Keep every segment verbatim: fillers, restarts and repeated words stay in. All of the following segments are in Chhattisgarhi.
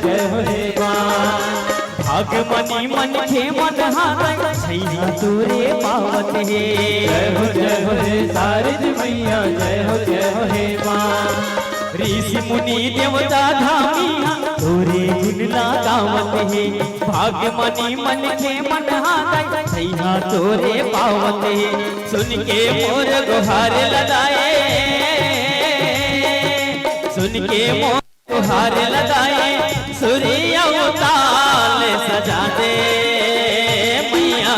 जय हो हे माँ। भागमनी मनखे मन हावय, छैया तोरे पावत हे। जय हो, जय हो हे सारज मैया, जय हो, जय हो हे माँ। ऋषि मुनि देवता धामी हा, तोरे गुण ला गावत हे। भागमनी मनखे मन हावय, छैया तोरे पावत हे। सुन के मोर गोहार लगाए, सुन के मोर हार लगाए, सुरी अउ ताल सजा दे मैया।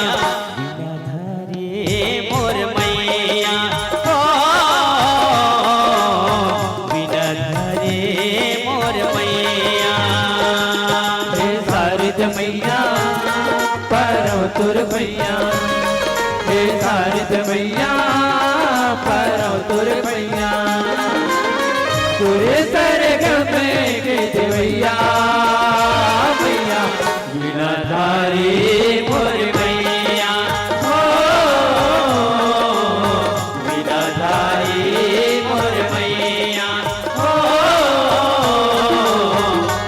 बिना धारे मोर मैया, हो, बिना धारे मोर मैया। हे सारज मैया, परव तोर भैया, हे सारज मैया, परव तोर भैया। तोरे सरगम के देवैया, मैया, बिना धारे मोर मैया, हो, बिना धारे मोर मैया, हो,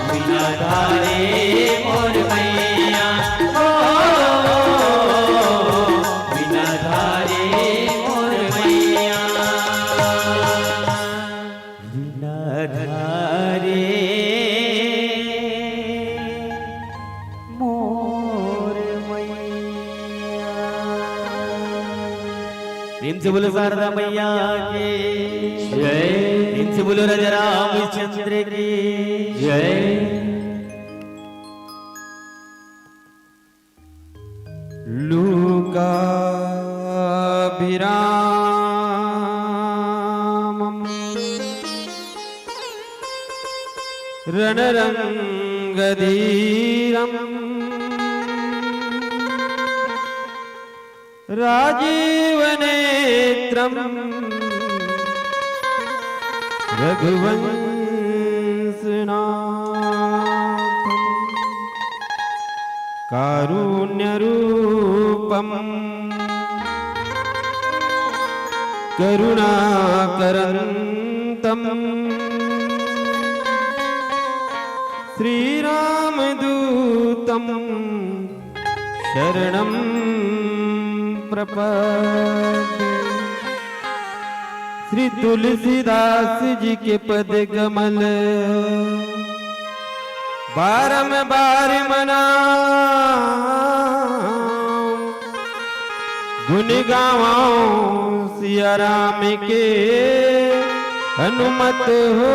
बिना धारे मोर मैया, हो, बिना धारे मोर मैया। बिना धारे मोर मैया। प्रेम से बोलो शारदा मैया की। जय। प्रेम से बोलो राजा रामचंद्र की। जय। लोकाभिरामं रणरङ्गधीरं राजीवनेत्रं रघुवंशनाथं कारुण्यरूपं करुणाकरन्तं श्रीरामदूतं शरणं प्रपद्ये। श्री तुलसीदास जी के पद कमल बारंबार मनाओ, गुण गावो सिया राम के हनुमत हो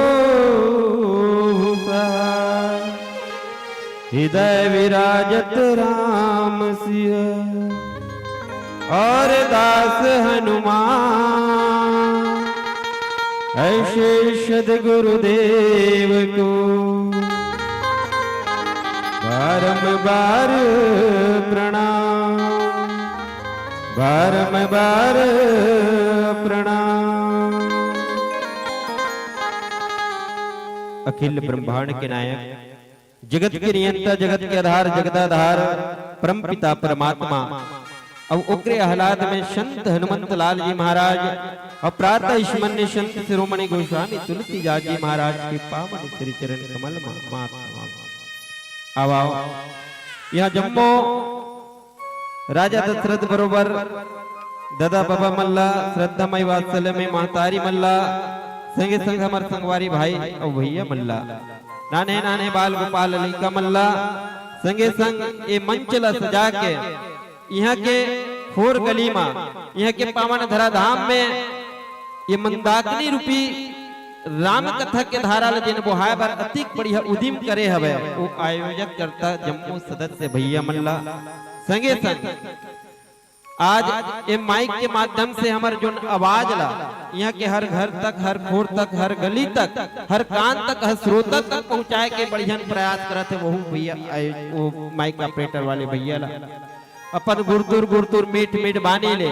सहाय। हृदय विराजत राम सिया और दास हनुमान। ऐसे सदगुरुदेव को बारंबार प्रणाम, बारंबार प्रणाम। अखिल ब्रह्मांड के नायक, जगत के नियंता, जगत के आधार, जगदाधार, परम पिता परमात्मा। अब ओकरे आह्लाद में संत हनुमंत लाल जी महाराज और प्रातः स्मरणीय संत शिरोमणि गोस्वामी तुलसीदास जी महाराज के पावन श्री चरण कमल मा-, मात, मात। आओ, आओ। यहाँ जम्मो राजा दशरथ बरोबर ददा बबा मल्ला, श्रद्धा मई वात्सल्य में महतारी मल्ला, संगे संग हमर संगवारी भाई अउ भैया मल्ला, नाने नाने बाल गोपाल लइका मल्ला, संगे संग ए मंच ला सजा के इहाँ के खोर गली मा, इहाँ के पावन धराधाम में ये मंदाकिनी रूपी राम कथा के धारा ल जेन बोहाय बर अतिक बढ़िया उदिम करे हवय, वो आयोजक करता जम्मो सदस्य भैया मन ला, संगे संग आज ए माइक के माध्यम से हमर जोन आवाज ला इहाँ के हर घर तक, हर खोर तक, हर गली तक, हर कान तक, हर श्रोता तक पहुँचाए के बढ़िया प्रयास करत हे, वहू भैया आए, वो माइक ऑपरेटर वाले भैया ला अपन गुरतुर गुरतुर मीठ मीठ बानी ले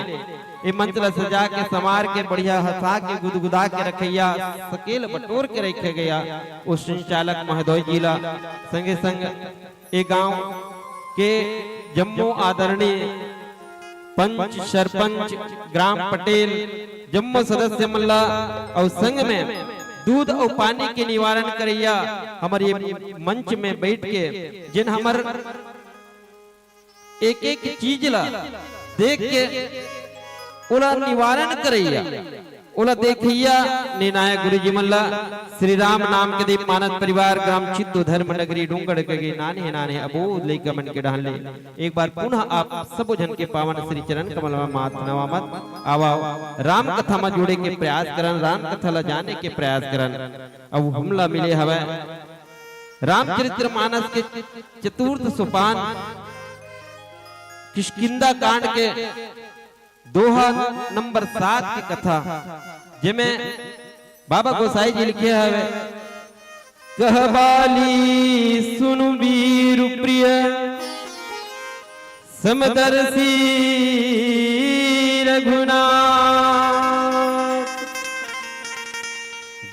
ए मंच ला सजा के, संवार के, बढ़िया हंसा के, गुदगुदा के रखइया, सकेल बटोर के रखे गया, वो संचालक महोदय जी ला, संगे संग ए गांव के जम्मो आदरणीय पंच, सरपंच, ग्राम पटेल, जम्मो सदस्य मन ला अउ संग में दूध अउ पानी के निवारण करइया हमर ये मंच में बैठ के जेन हमर एक-एक चीज ला देख के ओला निवारण करइया, ओला देखइया निनाय गुरु जी मन ला श्री राम नाम के दीप मानस परिवार ग्राम चित्तो धर्म नगरी डूंगरगढ़ के नान्हे नान्हे अबोध लइका मन के डहन ले एक बार पुनः आप सबो झन के पावन श्री चरण कमल में माथ नवा मत। आवा, राम कथा में जुड़े के प्रयास करन, राम कथा ला जाने के प्रयास करन। अब हमला मिले हवय रामचरित्र मानस के चतुर्थ सोपान किष्किंधा कांड के दोहा नंबर सात के कथा, जेमे बाबा गोसाई जी लिखे हवे, "कहबाली सुनु वीर प्रिय समदर्शी रघुनाथ,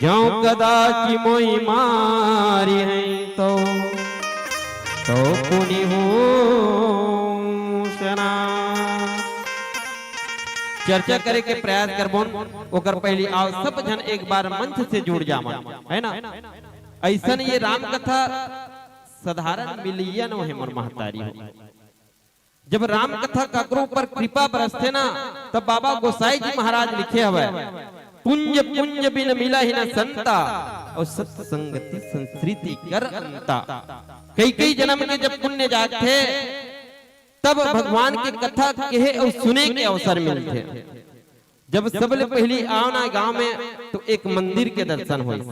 जौ कदाचि मोहि मारिहैं तौ, तौ पुनि हों सना।" चर्चा करे के प्रयास करबोन, ओकर पहली आव सब झन एक बार मंच से जुड़ जावन, है ना? अइसन ये राम कथा साधारण मिलइया नो हे मोर महतारी हो। जब राम कथा काकरो ऊपर कृपा बरसथे ना, तब बाबा गोसाई जी महाराज लिखे हवय, "पुंज पुंज बिन मिलहि न संता, अउ सत्संगति संसृति कर अंता।" कई कई जन्म के जब पुण्य जागथे, तब भगवान के कथा कहे अउ सुने के अवसर मिलथे। जब सबले पहली आव ना गांव में, तो एक मंदिर के दर्शन होइस।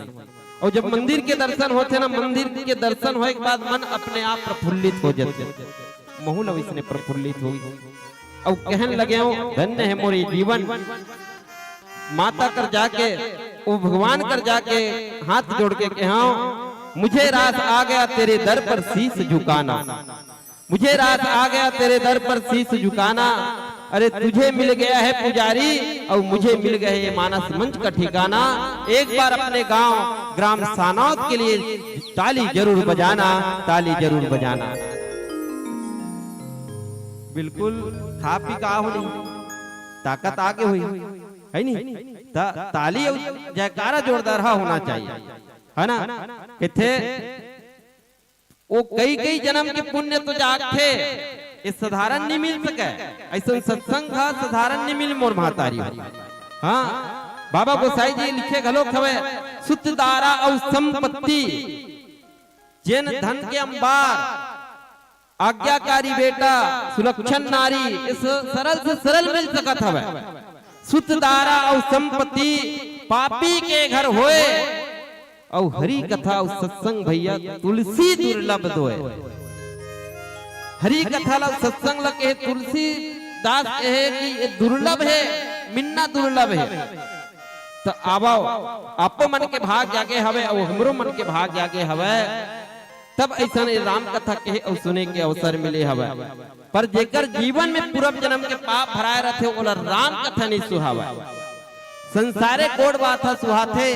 अउ जब मंदिर के दर्शन होथे ना, मंदिर के दर्शन होए के बाद मन अपने आप प्रफुल्लित हो जाथे। महू ल वइसने प्रफुल्लित होइस। अउ कहन लगे हो, "धन्य है मोर ये जीवन।" माता कर जाके, वो भगवान कर जाके हाथ जोड़ के कहे हो, "मुझे रास आ गया तेरे दर पर शीश झुकाना।" मुझे रास आ गया तेरे दर पर शीश झुकाना। अरे तुझे मिल गया है पुजारी और मुझे मिल गया है ये मानस मंच का ठिकाना। एक बार अपने गांव ग्राम सानौद के लिए ताली जरूर बजाना, ताली जरूर बजाना। बिल्कुल खा पी का हो नहीं, ताकत आगे हुई है नहीं, ता, ताली और जयकारा जोरदार हा होना चाहिए, है ना? किथे वो कई कई जन्म के पुण्य तो जागथे, ये साधारण नहीं मिल सके। अइसन सत्संग हा साधारण नहीं मिल मोर महतारी हो। हाँ, बाबा गोसाई जी लिखे घलोक हवे, "सुत दारा अउ संपत्ति, जेन धन के अंबार, आज्ञाकारी बेटा, सुलक्षण नारी, इस सरल से सरल मिल सकत हवे।" सुत दारा अउ संपत्ति पापी के घर होए, अउ हरि कथा अउ सत्संग भैया तुलसी दुर्लभ दोए। हरि कथा ला सत्संग ला कहे, तुलसीदास कहे कि ये दुर्लभ है, मिलना दुर्लभ है। तो आवो, आपो मन के भाग जागे हवे अउ हमरो मन के भाग जागे हवे। तब अइसन ये राम कथा कहे अउ सुने के अवसर मिले हवे। पर जेकर जीवन में पूर्व जन्म के पाप भराए रथे, ओला राम कथा नहीं सुहावय। संसारे गोड़ बात ह सुहाथे।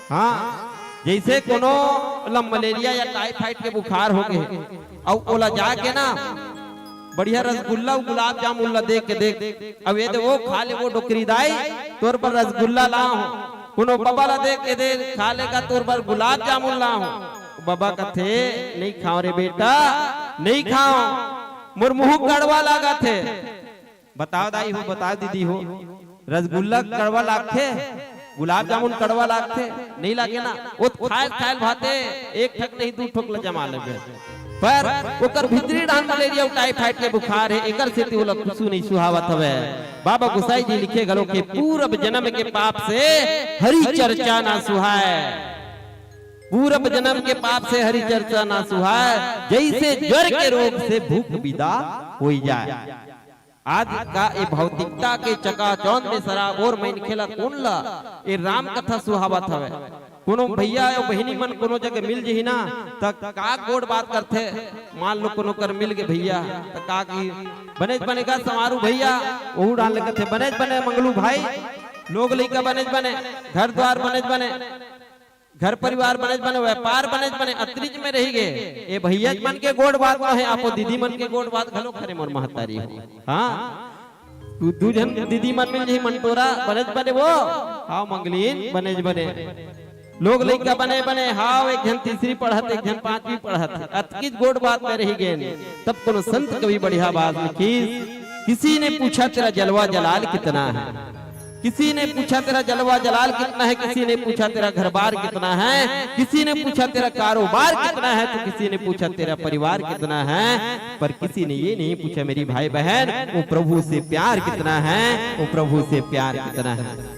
हाँ, जइसे कोनो ला मलेरिया या टाइफाइड के बुखार हो गे, अउ ओला जाके ना बढ़िया रसगुल्ला अउ गुलाब जामुन ला दे के देख, अब ये दे वो खा ले वो डोकरी दाई, तोर बर रसगुल्ला लाहूं। कोनो बबा ला दे के दे, खा लेगा, तोर बर गुलाब जामुन लाहूं। बबा कथे, "नहीं खाओं रे बेटा, नहीं खाओं, मोर मुंह कड़वा लागत हे।" बताओ दाई हो, बताओ दीदी हो, रसगुल्ला कड़वा लागथे, गुलाब जामुन कड़वा लागथे, नहीं लागे ना? वो खायल खायल भाते, एक ठक नहीं दू ठोक ल जमा लेबे। पर ओकर भीतरी डाहन मलेरिया अउ टाइफाइड के बुखार हे, एकर सेती ओला कुछु नहीं सुहावत हवे। बाबा गुसाई जी लिखे घलो के पूरब जन्म के पाप से हरि चर्चा ना सुहाय, पूरब जन्म के पाप से हरि चर्चा ना सुहाय, जइसे ज्वर के रोग से भूख विदा होई जाय। आज का ए भौतिकता के चकाचौंध में सराबोर मनखे ला कोन ला ए राम कथा सुहावत हवे? कोनो भैया अउ बहिनी मन कोनो जगह मिल जही ना, त का गोड़ बात करथे? मान लो कोनो कर मिल गे भैया, त का की, "बनेच बने गा समारू भैया?" ओहू डाहन ले कथे, "बनेच बने मंगलू भाई, लोग लइका बनेच बने, घर द्वार बनेच बने।" घर परिवार बनेच बने, व्यापार बनेच बने, अतरीच में रहि गे। ए भैया मन के गोड़ बात कहे, आपो दीदी मन के गोड़ बात घलो करे मोर महतारी हो। हाँ, तू दू झन दीदी मन मिल जही मंटोरा, बनेच बने वो। हाँ, मंगलीन, बनेच बने। लोग लइका बने बने, हाव, एक झन तीसरी पढ़त, एक झन पांचवी पढ़त, अतकीच गोठ बात में रहि गेन। तब कोनो संत कवि बढ़िया बात लिखिस, किसी ने पूछा तेरा जलवा जलाल कितना है, किसी ने पूछा तेरा जलवा जलाल कितना है, किसी ने पूछा तेरा घर बार कितना है, किसी ने पूछा तेरा कारोबार कितना है, तो किसी ने पूछा तेरा परिवार कितना है, पर किसी ने ये नहीं पूछा मेरी भाई बहन, वो प्रभु से प्यार कितना है, वो प्रभु से प्यार कितना है।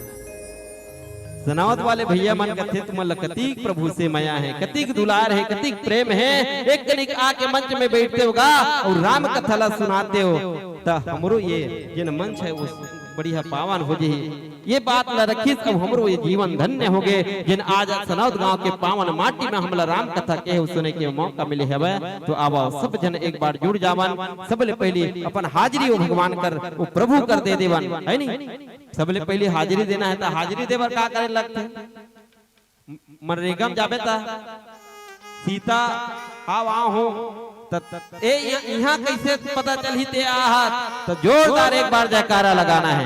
सनौद वाले भैया मन कथे, तुमन ला कतिक प्रभु से मया हे, कतिक दुलार हे, कतिक प्रेम हे। एक कनिक आके मंच में बइठते हो गा अउ राम कथा ला सुनाते हो, त हमरो ये जेन मंच हे, वो बढ़िया पावन हो जही। ये बात ला रखिस, अब हमरो ये जीवन धन्य हो गे, जेन आज सनौद गांव के पावन माटी में हमला राम कथा के सुने के मौका मिले हवय। तो आवव, सब झन एक बार जुड़ जावन। सबले पहिली अपन हाजिरी वो भगवान कर, वो प्रभु कर दे देवन, है नी? सबले पहिली हाजिरी देना हे, त हाजिरी दे बर का करे लगथे? मनरेगा में जाबे त सीता, हाव, आव हूं। त ए, इहां, इहां कइसे पता चलही ते आहत? त जोरदार एक बार जयकारा लगाना हे।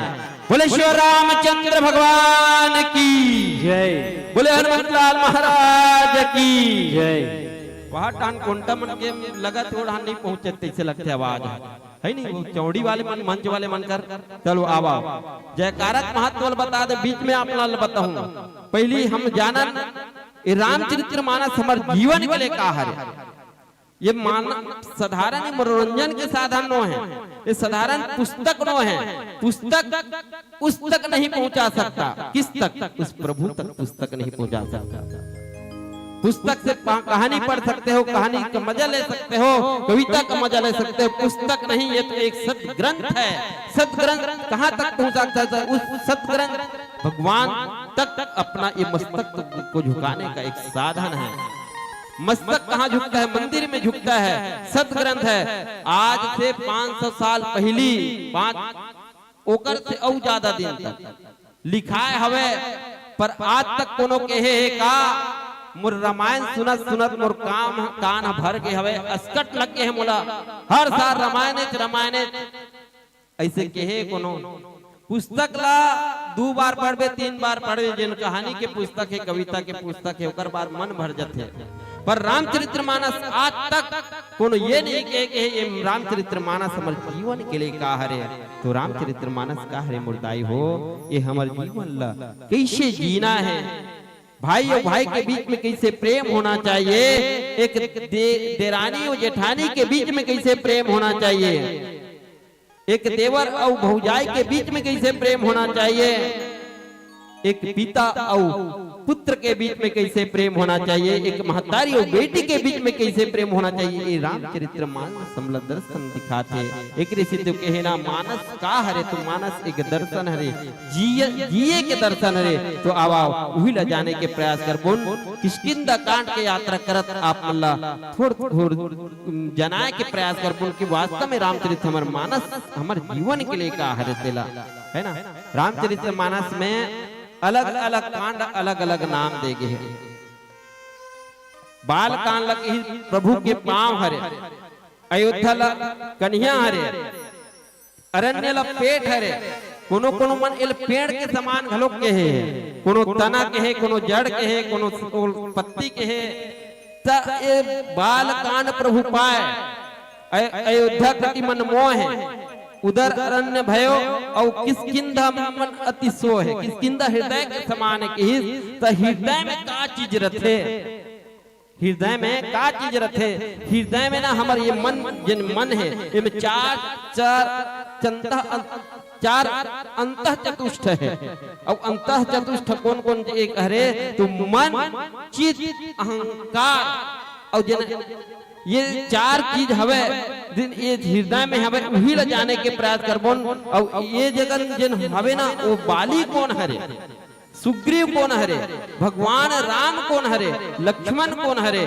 बोले श्री रामचंद्र भगवान की जय। बोले हनुमंत लाल महाराज की जय। वहां टान कोंटा मन के लगत हे, ओढ़ान नहीं पहुंचत, तइसे लगथे आवाज। है नी, वो चौड़ी वाले मन, मंच वाले मन कर। चलो, आवा। जयकारा के महत्व ल बता दे, बीच में आप ला बताहूं। पहिली हम जानन, ये रामचरित्र मानस हमर जीवन के लिए का हरे। ये मान, साधारण ही मनोरंजन के साधन नो हे, ये साधारण पुस्तक नो हे। पुस्तक उस तक नहीं पहुंचा सकता। किस तक? उस प्रभु तक पुस्तक नहीं पहुंचा सकता। पुस्तक से पा-, कहानी पढ़ सकते हो, कहानी का मजा ले सकते हो, कविता का मजा ले सकते हो, पुस्तक नहीं, ये तो एक सदग्रंथ है। सदग्रंथ कहां तक पहुंचा सकता है? उस सदग्रंथ भगवान तक अपना ये मस्तक को झुकाने का एक साधन है। मस्तक कहां झुकता है? मंदिर में झुकता है, सदग्रंथ है। आज से पांच सौ साल पहिली, पांच, ओकर से अउ ज्यादा दिन तक लिखाय हवे, पर आज तक कोनो कहे हे का, मोर रामायण सुनत सुनत मोर काम, कान ह भर गे हवे, असकट लग गे हे मोला, हर साल रामायणेच, रामायणेच, अइसे कहे कोनो? पुस्तक ला दू बार पढ़बे, तीन बार पढ़बे, जेन कहानी के पुस्तक हे, कविता के पुस्तक हे, ओकर बाद मन भर जथे। पर रामचरित्र मानस आज तक कोनो ये नहीं कहे कि ये रामचरित्र मानस हमर जीवन के लिए का हरे। तो रामचरित्र मानस का हरे मोर दाई हो, ये हमर जीवन ला कइसे जीना हे, भाई अउ भाई के बीच में कइसे प्रेम होना चाहिए, एक दे-, देरानी अउ जेठानी के बीच में कइसे प्रेम होना चाहिए, एक देवर अउ भौजाई के बीच में कइसे प्रेम होना चाहिए, एक पिता अउ पुत्र के बीच में कइसे प्रेम होना चाहिए, एक महतारी अउ बेटी के बीच में कइसे प्रेम होना चाहिए, ये रामचरित्र मानस हमला दर्शन दिखाथे। एकरे सेती तो कहे ना, मानस का हरे? तो मानस एक दर्शन हरे, जिए, जिए के दर्शन हरे। तो आवा, उही ला जाने के प्रयास करबोन। किष्किंधा कांड के यात्रा करत आप मन ला थोर थोर उम, जनाए के प्रयास करबोन कि वास्तव में रामचरित हमर मानस, हमर जीवन के लिए का हरे तेला, है ना? रामचरित मानस में अलग-अलग कांड, अलग-अलग नाम दे गे हे। बाल कांड ल कही प्रभु के पांव हरे, अयोध्या ल कनिहा हरे, अरण्य ल पेट हरे, कोनो कोनो मन एल पेड़ के समान घलोक कहे हे, कोनो तना कहे, कोनो जड़ कहे, कोनो पत्ती कहे। त ए बाल कांड प्रभु पाय, अय-, अयोध्या कति मन मोह हे, उधर अरण्य भयो, अउ किष्किंधा मन अति सोह हे। किष्किंधा हृदय के समान हे किहिस, त हृदय में का चीज रथे? हृदय में का चीज रथे? हृदय में ना हमर ये मन, जेन मन हे, एमे चार, चार चंता, चार अंतः चतुष्ट हे। अउ अंतः चतुष्ट कोन कोन एक हरे? तो मन, चित, अहंकार, अउ जेन ये चार चीज हवे, जेन ये हृदय में हवे, उही ला जाने के प्रयास करबोन। अउ ये जगन जेन हवे ना, वो बाली कोन हरे? सुग्रीव कोन हरे? भगवान राम कोन हरे? लक्ष्मण कोन हरे?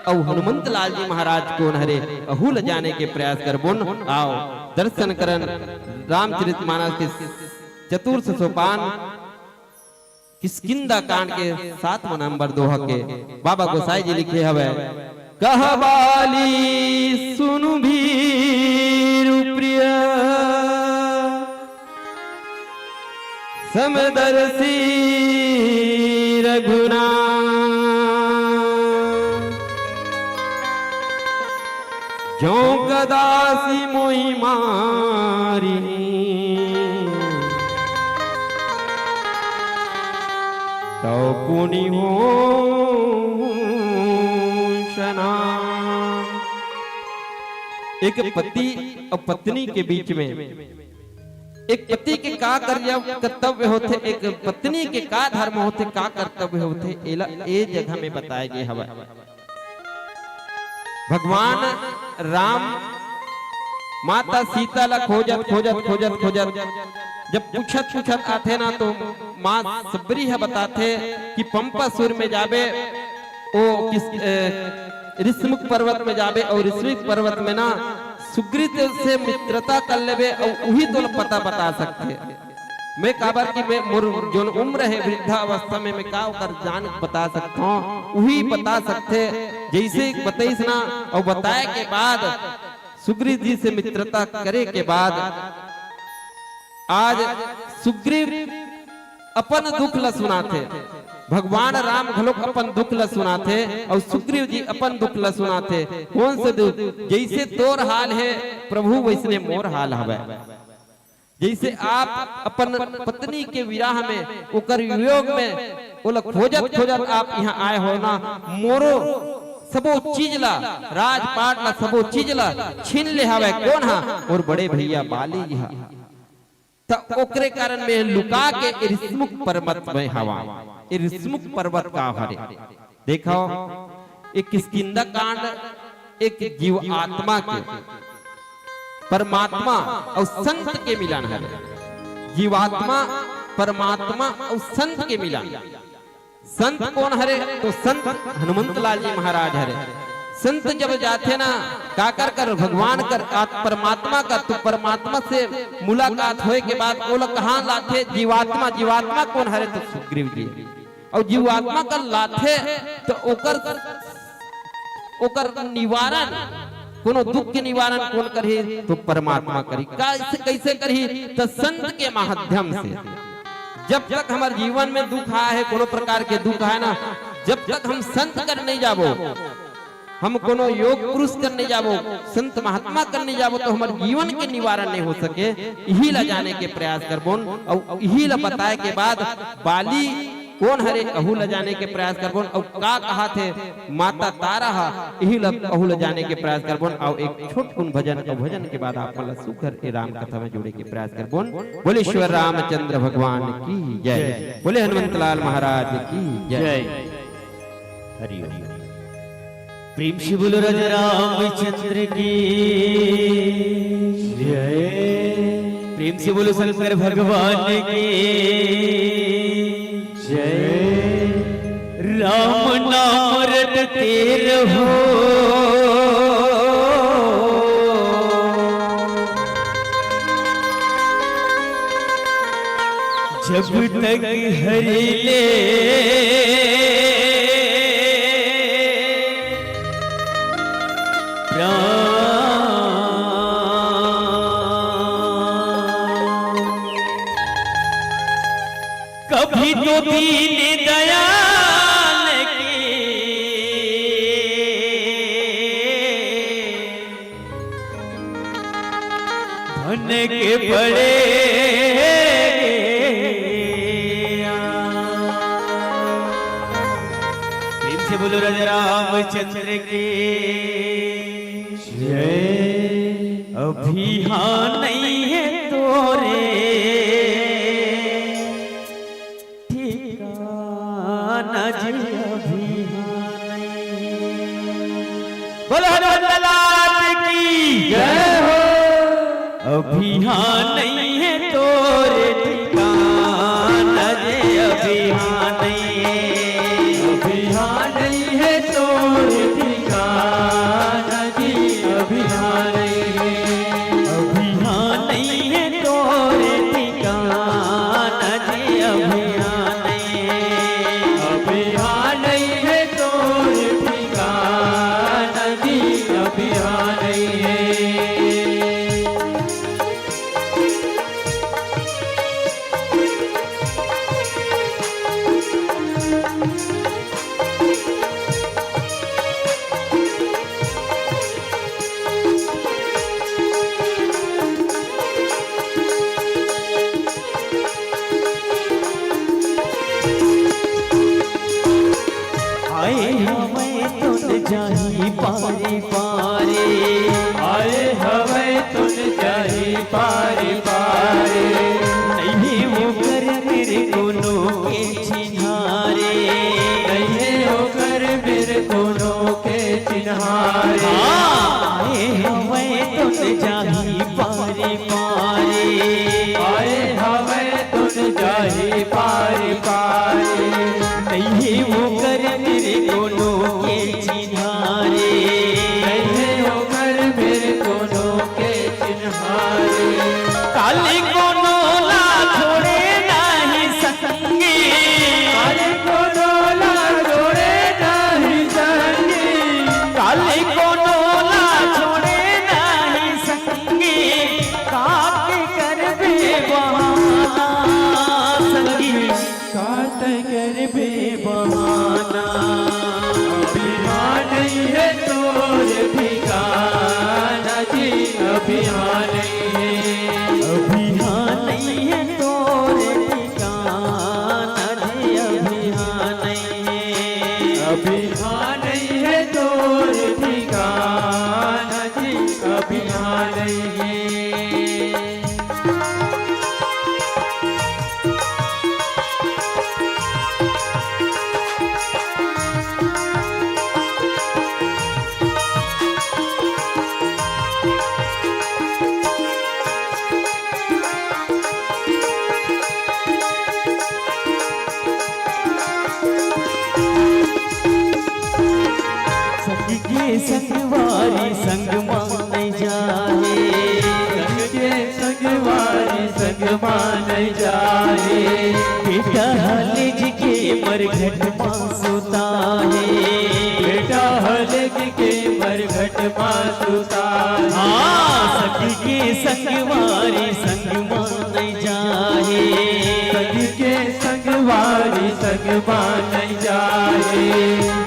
अउ हनुमंत लाल जी महाराज कोन हरे? अहू ल जाने के प्रयास करबोन। आओ, दर्शन करन रामचरित मानस के चतुर्थ सोपान, किष्किंधा कांड के सातवां नंबर दोहा के बाबा गोसाई जी लिखे हवे, कह बाली सुनु भीरु प्रिय, समदर्शी रघुनाथ जो कदासी मोहि मारी, तो पुनि हो सना। एक पति अउ पत्नी के बीच में, एक पति के का कर्य-, कर्तव्य होथे, एक पत्नी के का धर्म होथे, का कर्तव्य होथे, एला ए जगह में बताए गे हवय। भगवान राम माता सीता ला खोजत, खोजत, खोजत, खोजत, जब पूछत, पूछत आथे ना, तो माँ सबरी ह बताथे कि पंपासुर में जाबे, ओ किस, ए, ऋष्मुख पर्वत में जाबे, अउ ऋष्मुख पर्वत में ना सुग्रीव से मित्रता कर लेबे, अउ उही तोला पता बता सकथे। मैं काबर कि मैं मोर जोन उम्र हे वृद्धावस्था में, मैं का ओकर जान बता सकथों, उही बता सकथे। जइसे बतइस ना, अउ बताए के बाद, सुग्रीव जी से मित्रता करे के बाद, आज सुग्रीव अपन दुख ल सुनाथे, भगवान राम घलोक अपन दुख ल सुनाथे, अउ सुग्रीव जी अपन दुख ल सुनाथे। कोन से दुख? जइसे तोर हाल हे प्रभु, वइसने मोर हाल हवय। जइसे आप अपन पत्नी के विरह में, ओकर वियोग में, ओला खोजत खोजत आप इहाँ आए हो ना, मोरो सबो चीज ला, राजपाट ला, सबो चीज ला छीन ले हवय। कोन हा? मोर बड़े भैया बाली जी हा। त ओकरे कारण में लुका के ए ऋष्मुख पर्वत में हवा। ए ऋष्मुख पर्वत का हरे? देखो, एक किष्किंधा कांड, एक जीव आत्मा के, परमात्मा अउ संत के मिलन हरे। जीवात्मा, परमात्मा अउ संत के मिलन। संत कोन हरे? तो संत हनुमंत लाल जी महाराज हरे। संत जब जाथे ना, काकर कर, भगवान कर, आत-, परमात्मा कर, तो परमात्मा से मुलाकात होए के बाद ओला कहाँ लाथे? जीवात्मा। जीवात्मा कोन हरे? तो सुग्रीव जी। अउ जीवात्मा कर लाथे, त ओकर, ओकर निवारण, कोनो दुख के निवारण कोन करही? तो परमात्मा करही। कइसे, कइसे करही? त संत के माध्यम से। जब तक हमर जीवन में दुख आए हे, कोनो प्रकार के दुख आए ना, जब तक हम संत कर नहीं जाबो, हम कोनो योग पुरुष कर नहीं जाबो, संत महात्मा कर नहीं जाबो, तो हमर जीवन के निवारण नहीं हो सके। इही ला जाने के प्रयास करबोन, अउ इही ला बताए के बाद बाली कोन हरे, अहू ला जाने के प्रयास करबोन, अउ का कहा थे माता तारा हा, इही ला, अहू ला जाने के प्रयास करबोन। अउ एक छोटकुन भजन, अउ भजन के बाद आप मन ला सुघर ए राम कथा में जोड़े के प्रयास करबोन। बोले श्री रामचंद्र भगवान की जय, बोले हनुमंत लाल महाराज की जय। हरि ओम। प्रेम से बोलो राजा रामचंद्र की जय। प्रेम से बोलो शंकर भगवान की जय। राम नाम रटते रहो, जब तक हरि ले प्राण। कभी तो दीन दयाल के भनक पड़े। प्रेम से बोलो राजा रामचंद्र की जय। अभी हाँ नहीं है तोरे ठिकाना जी, अभी हाँ नहीं। बोलो हनुमंत लाल की जय हो। अभी हाँ नहीं है तोरे ठिकाना जी, अभी हाँ नहीं है। अभी हाँ नहीं है तोरे ठिकाना जी, अभी हाँ नहीं है। अभी हाँ नहीं है तोरे ठिकाना जी, अभी हाँ नहीं है। अभी हाँ नहीं है तोरे ठिकाना जी, अभी हाँ नहीं है। आए हवय तुन जाही पारी पारी। आए हवय तुन जाही पारी पारी। नइहे ओकर मेर कोनो के चिन्हारी। नइहे ओकर मेर कोनो के चिन्हारी। हाँ, आए हवय तुन जाही पारी पारी। आए हवय तुन जाही पारी पारी। नइहे ओकर मेर कोनो के चिन्हारी। नइहे ओकर मेर कोनो के चिन्हारी। काली कोनो ला छोड़े नाही संगी। काली कोनो ला छोड़े नाही संगी। काली कोनो ला छोड़े नाही संगी। काके करबे बहाना संगी। काते करबे बहाना। अभी हाँ नइहे तोर ठिकाना जी, अभी हाँ नइहे। अभी हाँ नइहे तोर ठिकाना जी, अभी हाँ नइहे। अभी हाँ नइहे तोर ठिकाना जी, अभी हाँ नइहे। संग के संगवारी संग मा नइ जाहे। संग के संगवारी संग मा नइ जाहे। बेटा ह लेज के मरघट मा सुता हे। बेटा ह लेज के मरघट मा सुता हे। हाँ, संग के संगवारी संग मा नइ जाहे। संग के संगवारी संग मा नइ जाहे।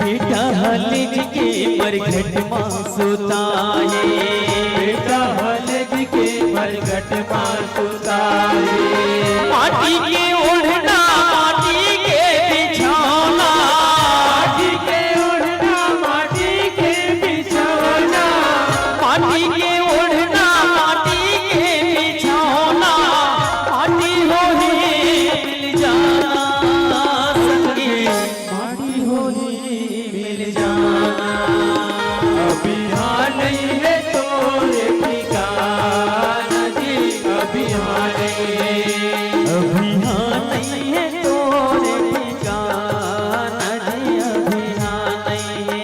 बेटा ह लेज के मरघट मा सुता हे। बेटा ह लेज के मरघट मा सुता हे। माटी के ओढ़ना, माटी के बिछौना। माटी के ओढ़ना, माटी के बिछौना। माटी के ओढ़ना, माटी के बिछौना। माटी होही मिल जाना संगी। माटी होही मिल जाना। अभी हाँ नइहे तोर ठिकाना जी, अभी हाँ नइहे। अभी हाँ नइहे तोर ठिकाना जी, अभी हाँ नइहे।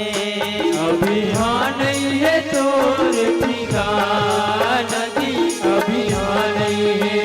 अभी हाँ नइहे तोर ठिकाना जी, अभी हाँ नइहे।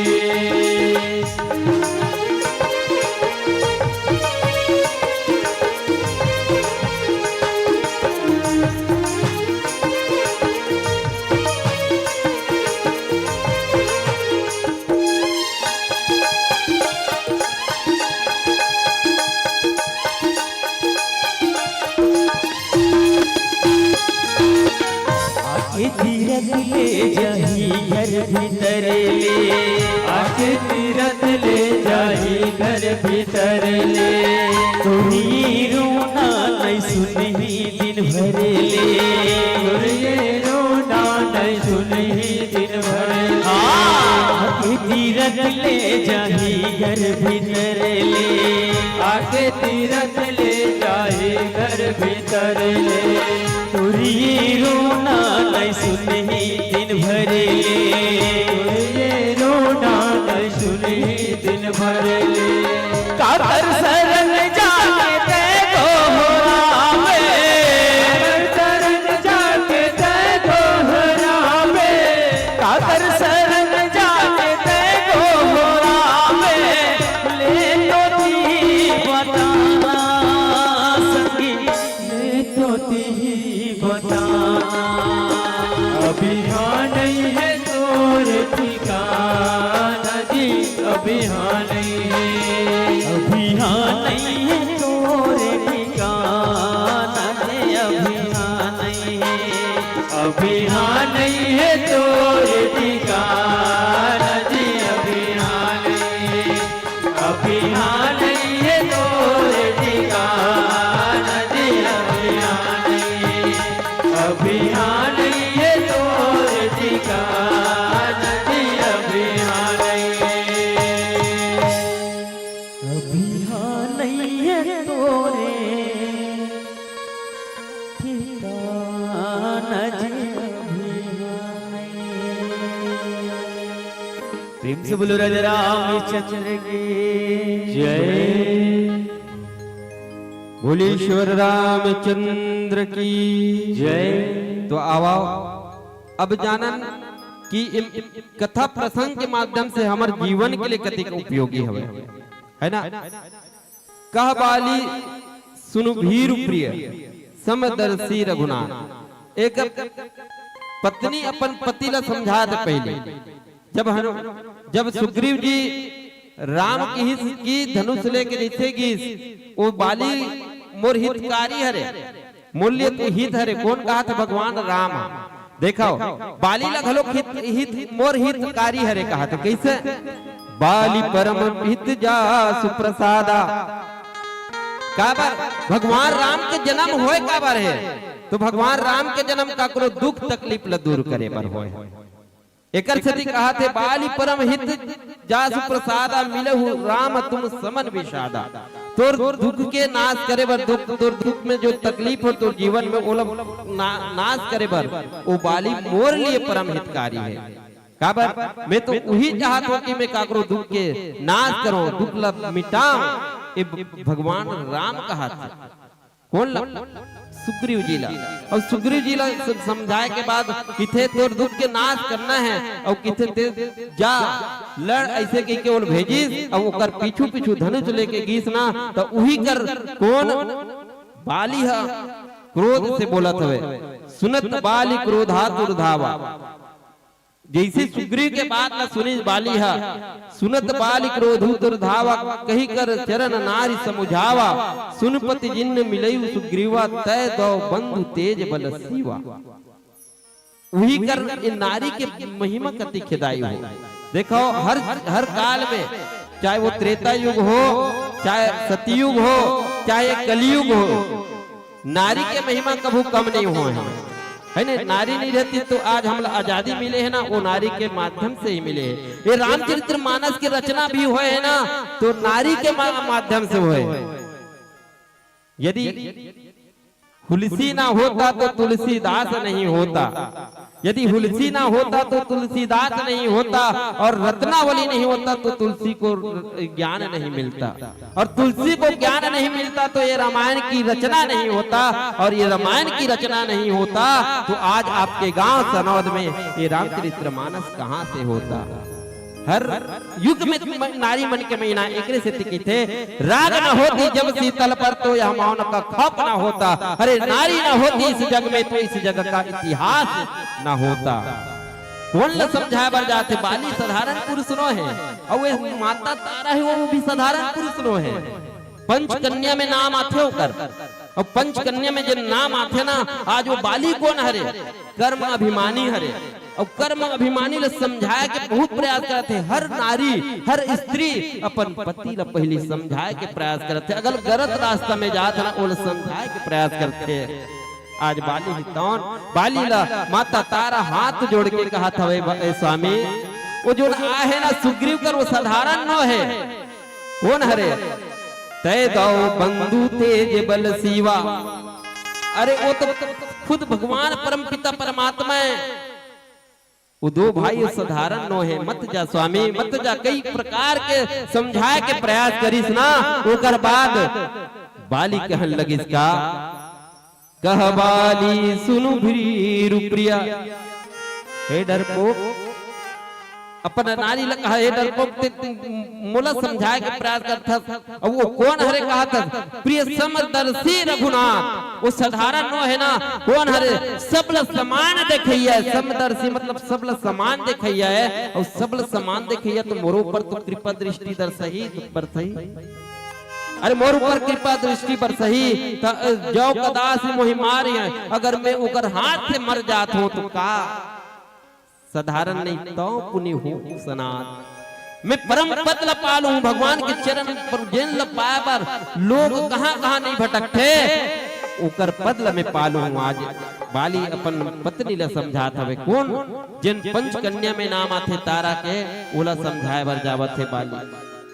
आके तीरथ ले जाही घर भीतर ले। आके तीरथ ले जाही घर भीतर ले। तोर ये रोना नइ सुनही दिन भर ले। तोर ये रोना नइ सुनही दिन भर ले। हाँ, आके तीरथ ले जाही घर भीतर ले। आके तीरथ ले जाही घर भीतर ले। तोर ये रोना नइ सुनही दिन भर ले। तोर ये रोना नइ सुनही दिन भर ले। काकर शरण जाके तैं गोहरावे। काकर शरण जाके तैं गोहरावे। काकर शरण जाके तैं गोहरावे। ले तो तिही बताना संगी, ले तो तिही बताना। अभी हाँ नइहे तो प्रेम से बोलो राजा रामचंद्र की जय। बोले ईश्वर रामचंद्र की जय। तो आवा, अब जानन कि इम कथा प्रसंग के माध्यम से हमर जीवन के लिए कतेक उपयोगी हवे, है ना? कह बाली सुनु भीरु प्रिय, समदर्शी रघुनाथ। एक पत्नी अपन पति ला समझात पहले, जब हनु, जब सुग्रीव जी राम किहिस कि धनुष लेके जैसे गिस, वो बाली मोर हितकारी हरे, मोर लिए तो हित हरे। कोन कहा था? भगवान राम। देखो, बाली ला घलो हित, हित, मोर हितकारी हरे कहा था। कैसे? बाली परम हित जासु प्रसादा। काबर? भगवान राम के जन्म होय काबर हे? तो भगवान राम के जन्म काकरो दुख तकलीफ ला दूर करे बर होय। एकर सेती कहा थे, बाली परम हित जासु प्रसादा, मिलहु राम तुम समन विषादा। तोर दुख के नाश करे बर, दुख, तोर दुख में जो तकलीफ हो तोर जीवन में, ओला ना, नाश करे बर ओ बाली मोर लिए परम हितकारी हे। काबर? मैं तो उही चाहत हों कि मैं काकरो दुख के नाश करों, दुख ला मिटाओं। ए भ-, भगवान राम कहा थे। कोन ला? सुग्रीव जी ला। अउ सुग्रीव जी ला स-, समझाए के बाद किथे तोर दुख के नाश करना हे, अउ किथे ते जा, लड़, ऐसे कह के ओल भेजिस, अउ ओकर पीछू पीछू धनुष लेके गीस ना, त उही कर कोन? बाली ह क्रोध से बोलत हवे, सुनत बाली क्रोधातुर धावा। जैसे सुग्रीव के बात ला सुनिस बाली ह, सुनत बाली क्रोधातुर धावा, कहि कर चरण नारि समुझावा, सुन पति जिन मिलयु सुग्रीवा, तै दौ बंधु तेज बल सीवा। उही कर ए नारी के महिमा कति खेदाई हो। देखो, हर, हर काल में, चाहे वो त्रेता युग हो, चाहे सतयुग हो, चाहे कलयुग हो, नारी के महिमा कभू कम नहीं होय हे, है ने? नारी नहीं रहती तो आज हमला आजादी मिले हे ना, वो नारी के माध्यम से ही मिले हे। ये रामचरित्र मानस के रचना भी होय हे ना, तो नारी के मा-, माध्यम से होय हे। यदि हुलसी ना होता तो तुलसीदास नहीं होता, यदि हुलसी ना होता तो तुलसीदास नहीं होता, और रत्नावली नहीं होता तो तुलसी को ज्ञान नहीं मिलता, और तुलसी को ज्ञान नहीं मिलता तो ये रामायण की रचना नहीं होता, और ये रामायण की रचना नहीं होता तो आज आपके गांव सनौद में ये रामचरित्र मानस कहां से होता? हर युग में म-, नारी मन के महिमा एकरे सेती कहिथे, राग न होती जब सीतल पर तो यह मानव का खप न होता। अरे, नारी न होती इस जग में तो इस जग का इतिहास न होता। कोन ल समझाए बर जाथे? बाली साधारण पुरुष नो हे, अउ ये माता तारा हे, वो भी साधारण पुरुष नो हे। पंच कन्या में नाम आथे ओकर, अउ पंच कन्या में जेन नाम आथे ना, आज वो बाली कोन हरे? कर्म अभिमानी हरे। अउ कर्म अभिमानी ल समझाए के बहुत प्रयास करत हे। हर नारी, हर स्त्री अपन पति ल पहिली समझाए के प्रयास करत हे। अगर गलत रास्ता में जात हे ना, ओला समझाए के प्रयास करत हे। आज बाली ही तौन, बाली ल माता तारा हाथ जोड़ के कहत हवे, "ए स्वामी, वो जो आहे ना सुग्रीव कर, वो साधारण नो हे।" कोन हरे? तै दौ बंधु तेज बल सीवा। अरे, वो तो खुद भगवान परमपिता परमात्मा हे। वो दो भाई साधारण नो हे, मत जा स्वामी, मत जा। कई प्रकार के समझाए के प्रयास करिस ना, ओकर बाद बाली कहन लगिस का, कह बाली सुनु भीरु प्रिया। हे डरपोक, अपन नारी ल कहा, हे डरपोक, ते मोला समझाए के प्रयास करथस। अब वो कोन हरे कहत हस? प्रिय समदर्शी रघुनाथ। वो साधारण नो हे ना, कोन हरे? सबला समान देखइया हे। समदर्शी मतलब सबला समान देखइया हे। अउ सबला समान देखइया तो मोरो ऊपर तो कृपा दृष्टि दर्शही, बरसही। अरे, मोर ऊपर कृपा दृष्टि बरसही, त जौ कदासि मोहि मारिहैं, अगर मैं ओकर हाथ से मर जात हों तो का साधारण नहीं, तौ पुनि होहूं सनाथ। मैं परम पद ल पा लूं, भगवान के चरण पर जेन ल पाए बर लोग कहां-कहां नहीं भटकथे, ओकर पद ल मैं पा लूं। आज बाली अपन पत्नी ल समझात हवे, कोन? जेन पंच कन्या में नाम आथे तारा के, ओला समझाए बर जावत हे बाली।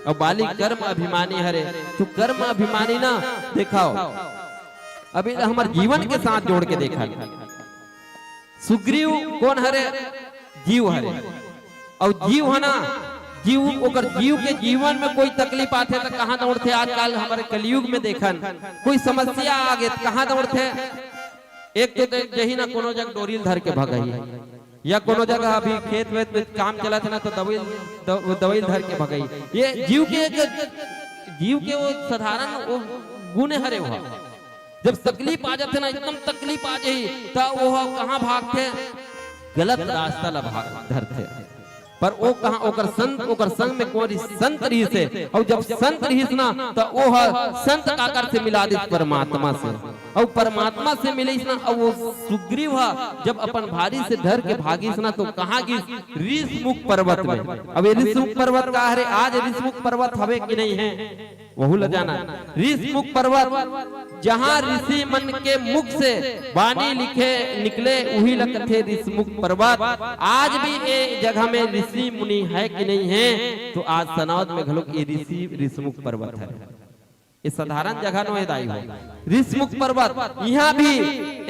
अउ बाली कर्म अभिमानी हरे, तो कर्म अभिमानी ना देखाओ, अभी हमर जीवन के साथ जोड़ के देखा। सुग्रीव कोन हरे? जीव हरे। अउ जीव ह ना, जीव, ओकर जीव के जीवन में कोई तकलीफ आथे त कहाँ दौड़थे? आजकल हमर कलयुग में देखन, कोई समस्या आ गे त कहाँ दौड़थे? एक तो दे-, जही ना कोनो जग डोरी ल धर के भगही, या कोनो जगह अभी खेत वेत में काम चलत हे ना, तो दवाई, द-, दवाई ल धर के भगही। ये जीव के एक, जीव के वो साधारण वो गुण हरे वो। जब तकलीफ आ जाथे ना, एकदम तकलीफ आ जाही, त वो कहाँ भागथे? गलत रास्ता ला भाग धरथे। पर वो कहाँ, ओकर संत, ओकर संग में कोई संत रहिस हे, अउ जब संत रहिस ना, त वो ह संत काकर से मिला दिस? परमात्मा से। अउ परमात्मा से मिलिस ना, अउ वो सुग्रीव ह जब अपन भारी से डर के भागिस ना, तो कहाँ गिस? ऋषमुख पर्वत में। अब ये ऋषमुख पर्वत का हरे? आज ऋषमुख पर्वत हवे कि नहीं हे? वहू ल जाना। ऋषमुख पर्वत, जहाँ ऋषि मन के मुख से बानी लिखे निकले, उही ल कथे ऋषमुख पर्वत। आज भी ये जगह में ऋषि मुनि है कि नहीं है, तो आज सनौद में घलोक ये ऋषि ऋषमुख पर्वत है। ये साधारण जगह नोहे दाई हो। ऋषमुख पर्वत, यहाँ भी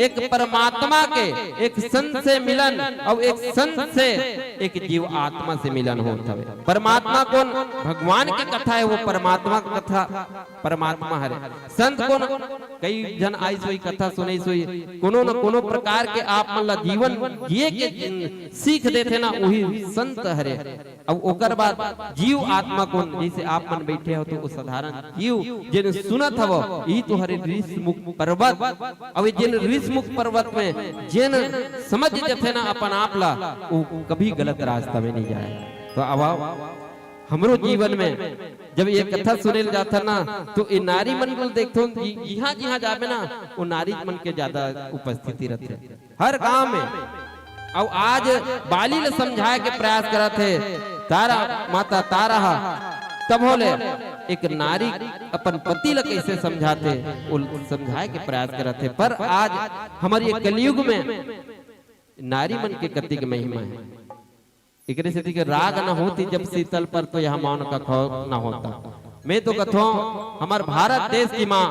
एक परमात्मा के, एक संत से मिलन अउ एक संत से एक जीव आत्मा से मिलन होत हवे। परमात्मा कोन? भगवान के कथा है, वो परमात्मा के कथा, परमात्मा हरे। संत कोन? कई झन आइस होही, कथा सुनइस होही, कोनो न कोनो प्रकार के आप मन ला जीवन जिए के सीख देथे ना, उही संत हरे। अब ओकर बाद जीव आत्मा कोन? जैसे आप मन बैठे हो तो वो साधारण जीव जेन सुनत हवो, यही तो हरे ऋषमुख पर्वत। अब जेन ऋषमुख पर्वत में जेन समझ जथे ना अपन आप ला, वो कभी गलत रास्ता में नहीं जाए। तो अब आओ, हमरो जीवन में जब ये कथा सुने ल जाथन ना, तो ये नारी मन ल देखथन कि जिहाँ जिहाँ जाबे ना, वो नारी मन के ज्यादा उपस्थिति रथे हर गांव में। अउ आज बाली ल समझाए के प्रयास करत हे तारा, माता तारा ह। तभो ले एक नारी अपन पति ल कैसे समझाथे, वो समझाए के प्रयास करत हे। पर आज हमर ये कलयुग में नारी मन के कतिक महिमा है। एकरे सेती के राग न होती जब शीतल पर, तो यह मौन का खौफ न होता। मैं तो कथों, हमर भारत देश की माँ,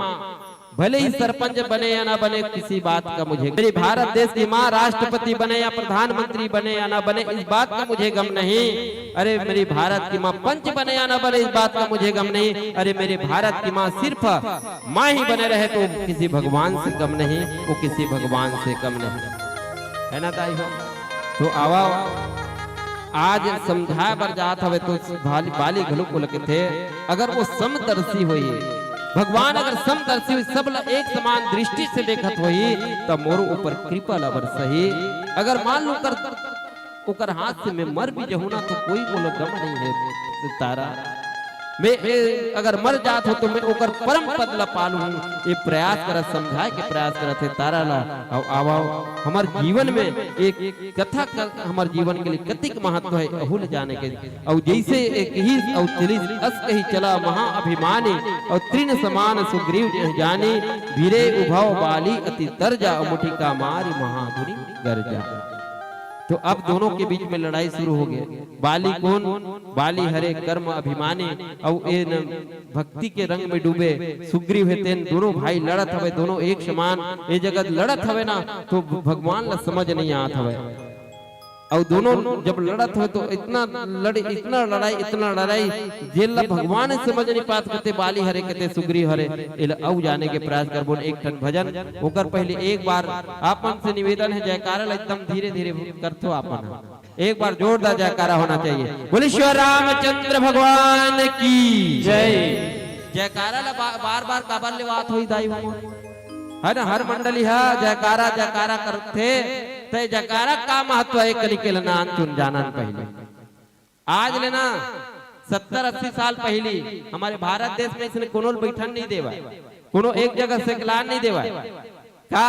भले ही सरपंच बने या ना बने, किसी बात का मुझे, मेरी भारत देश की माँ राष्ट्रपति बने या प्रधानमंत्री बने या ना बने, इस बात का मुझे गम नहीं। अरे मेरी भारत की माँ पंच बने या ना बने, इस बात का मुझे गम नहीं। अरे मेरी भारत की माँ सिर्फ माँ ही बने रहे, तो किसी भगवान से कम नहीं, वो किसी भगवान से कम नहीं, है ना दाई हो? तो आवा, आज समझाए बर जात हवे तो बाली, बाली घलो को लगथे, अगर वो समदर्शी होई, भगवान अगर समदर्शी होई, सब ला एक समान दृष्टि से देखत होई, त मोर ऊपर कृपा ला बरसही। अगर मान लो कर, ओकर हाथ से मैं मर भी जहूं ना, तो कोई मोला गम नहीं है तारा। मैं ए, अगर मर जात हो तो मैं ओकर परम पद ला पालूं। ये प्रयास करत, समझाए के प्रयास करत हे तारा ला। अउ आवा, हमर जीवन में एक कथा का हमर जीवन के लिए कतिक महत्व है, अहू ल जाने के। अउ जैसे एक ही अउ चलिस अस कही चला महाअभिमानी, अउ तृण समान सुग्रीव जह जानी, भिरे उभव बाली अति तरजा, अउ मुठिका मारि महामुनि गरजा। तो अब दोनों के बीच में लड़ाई शुरू हो गई। बाली कोन? बाली हरे कर्म अभिमानी, अउ ए न भक्ति के रंग में डूबे सुग्रीव हे। तेन दोनों भाई लड़त हवे, दोनों एक समान ए जगह लड़त हवे ना, तो भगवान ला समझ नहीं आत हवे। अउ दोनों जब लड़त हवे तो इतना लड़, इतना लड़ाई, इतना लड़ाई, जेन ला भगवान समझ नहीं पात, कते बाली हरे, कते सुग्रीव हरे, एला अउ जाने के प्रयास करबोन। एक ठन भजन, ओकर पहले एक बार आपन से निवेदन है, जयकारा ला एकदम धीरे धीरे करथो आपन। एक बार जोरदार जयकारा होना चाहिए। बोले श्री रामचंद्र भगवान की जय। जयकारा ला बा-, बार बार काबर लेवात होई दाई हो? है ना, हर मंडली हा जयकारा जयकारा करथे, ते जयकारा का महत्व है, कली के नान चुन जानन पहले। आज ले ना सत्तर अस्सी साल पहली हमारे भारत देश में इसने कोनो बैठन नहीं देवा, कोनो एक जगह से कलान नहीं देवा। का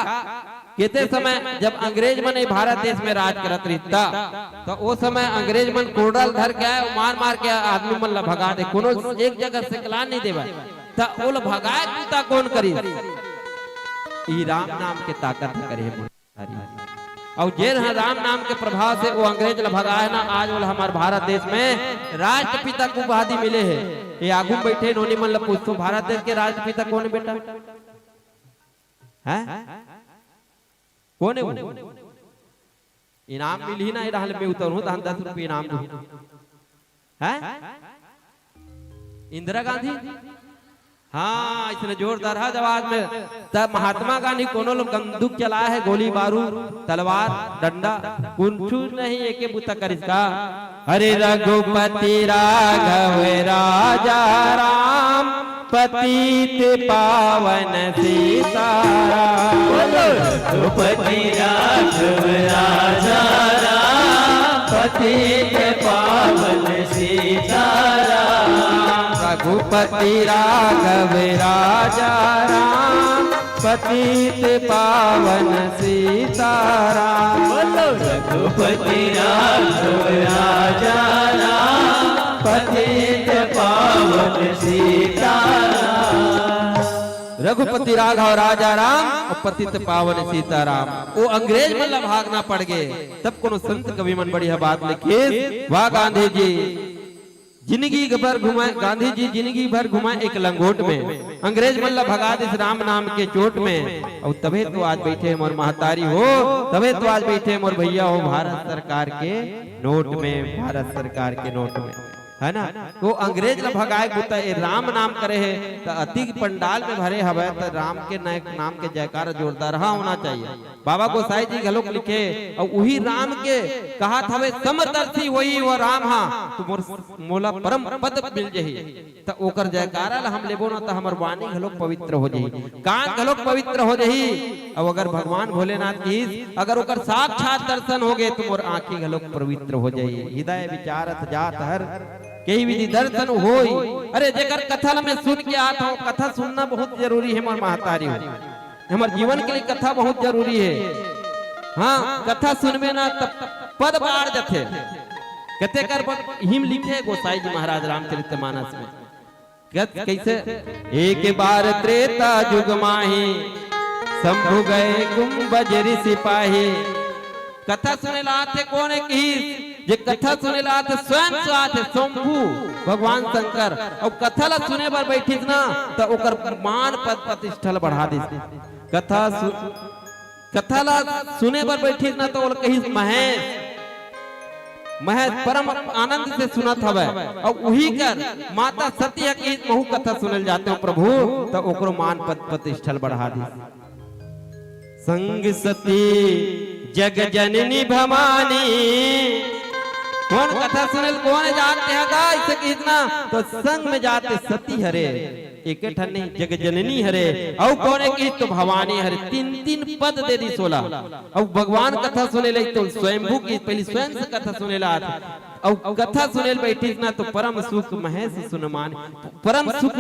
केते समय जब अंग्रेज मन ये भारत देश में राज करत रहिता, तो वो समय अंग्रेज मन कोरडा ल धर के आए, मार मार के आदमी मन ला भगा दे, कोनो एक जगह से कलान नहीं देवा। त ओला भगाए कुता कौन करी? ई राम नाम के ताकत ह करे हे मोर सारी। अउ जेन ह राम नाम के प्रभाव से वो अंग्रेज ला भगाए ना, आज ओला हमार भारत देश में राष्ट्रपिता के उपाधि मिले हे। ये आगू में बैठे नोनी मन ला पूछतो, भारत देश के राष्ट्रपिता कौन हे बेटा? हैं? कौन हे वो? इनाम मिलही ना, ये डाल में उतरहूं, तहन दस रुपये इनाम दूं। हैं? इंदिरा गांधी? हाँ, इसने जोरदार हर आवाज में। तब महात्मा गांधी कोनो लोग बंदूक चलाए हे, गोली बारूद, तलवार, डंडा, कुछ नहीं, एके बुता करिस का। हरे रघुपति राघव राजा राम, पतित पावन सीताराम। बोलो। रघुपति राघव राजा राम, पतित पावन सीताराम। रघुपति राघव राजा राम, पतित पावन सीताराम। बोलो। रघुपति राघव राजा राम, पतित पावन सीताराम। रघुपति राघव राजा राम अउ पतित पावन सीताराम। वो अंग्रेज मन ला भागना पड़ गे, तब कोनो संत कवि मन बढ़िया बात लिखिस, वाह गांधी जी। जिंदगी भर घुमाए, गांधी जी जिंदगी भर घुमाए एक लंगोट में, अंग्रेज मन ला भगा दिस राम नाम के चोट में। अउ तभे तो आज बइठे मोर महतारी हो, तभे तो आज बइठे मोर भैया हो, भारत सरकार के नोट में, भारत सरकार के नोट में, है ना? तो अंग्रेज ला भगाए के बुता ए राम नाम करे हे, त अति पंडाल में भरे हवय, त राम के नए नाम के जयकारा जोरदार होना चाहिए। बाबा गोसाई जी घलोक लिखे, अउ उही राम के कहत हवे, "समदर्शी होही वो राम हा, तो मोर, मोला परम पद मिल जही।" त ओकर जयकारा ला हम लेबो ना, त हमर वाणी घलोक पवित्र हो जही, कान घलोक पवित्र हो जही। अउ अगर भगवान भोलेनाथ किहिस, अगर ओकर साक्षात दर्शन हो गे, तो मोर आंखी घलोक पवित्र हो जही। हृदय विचारत जात हर, केहि विधि दर्शन होई। अरे, जेकर कथा ला मैं सुन के आत हूँ, कथा सुनना बहुत जरूरी हे, मोर महतारी हो। हमर जीवन के लिए कथा बहुत जरूरी हे। हाँ, कथा सुनबे ना, तब पद बाढ़ जथे। कते कर ब-, हिम लिखे गोसाई जी महाराज रामचरित मानस में। कत-, कैसे? एक बार त्रेता जुग माही, शंभु गए कुंभज ऋषि पाही। कथा सुने ला आथे, कोन हे किहिस? जे कथा सुने ला आथे, स्वयं से आथे, शंभु भगवान शंकर। अउ कथा ला सुने बर बैठिस ना, त ओकर मान पद प्रतिष्ठा ला बढ़ा दिस। कथा सु-, कथा ला सुने बर बैठिस ना, त ओला कहिस महेश, महेश परम आनंद से सुनत हवय। अउ उही कर माता सती ह कहिस, "महू कथा सुने ल जाते हो प्रभु," त ओकरो मान पद प्रतिष्ठा ला बढ़ा दिस। संग सती जग जननी भवानी। कोन कथा सुनेल, कोन जात हे गा, अइसे कहिस ना, त संग में जात हे सती हरे, एके ठन नहीं, जग जननी हरे, अउ कोन हे कहिस त भवानी हरे, तीन तीन पद दे दिस ओला। अउ भगवान कथा सुने लगिस त स्वयंभू कहिस, पहिली स्वयं से कथा सुने ला आथे। अउ कथा सुने ल बैठिस ना, त परम सुख महेश सुन मान, परम सुख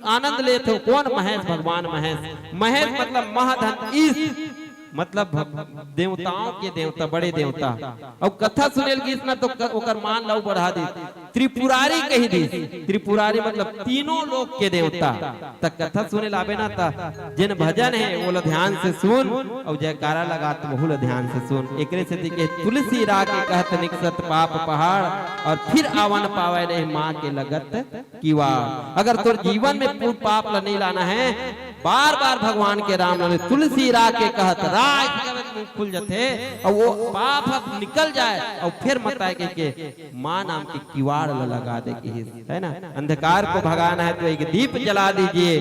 आनंद लेत हो। कोन महेश? भगवान महेश। महेश मतलब महाधन, ईश मतलब भग-, देवताओं के देवता, बड़े देवता। अउ कथा सुने ल गिस ना, त क-, ओकर मान ला अउ बढ़ा दिस, त्रिपुरारी कहि दिस। त्रिपुरारी मतलब तीनों लोक के देवता। त कथा सुने ल आबे ना, त जेन भजन हे, ओला ध्यान से सुन, अउ जयकारा लगा, त वहू ला ध्यान से सुन। एकरे सेती के तुलसी रा के कहत निकसत पाप पहाड़, अउ फिर आवन पावै नहीं माँ के लगत किवाड़। अगर तोर जीवन में पू-, पाप ला नहीं लाना हे, बार बार भगवान के राम नाम, तुलसी रा के कहत, रा अइसे कहबे त मुंह खुल जथे, अउ वो पाप ह निकल जाए, अउ फिर मताए के, के माँ नाम के किवाड़ ला लगा दे किहिस, है ना? अंधकार को भगाना है तो एक दीप जला दीजिए,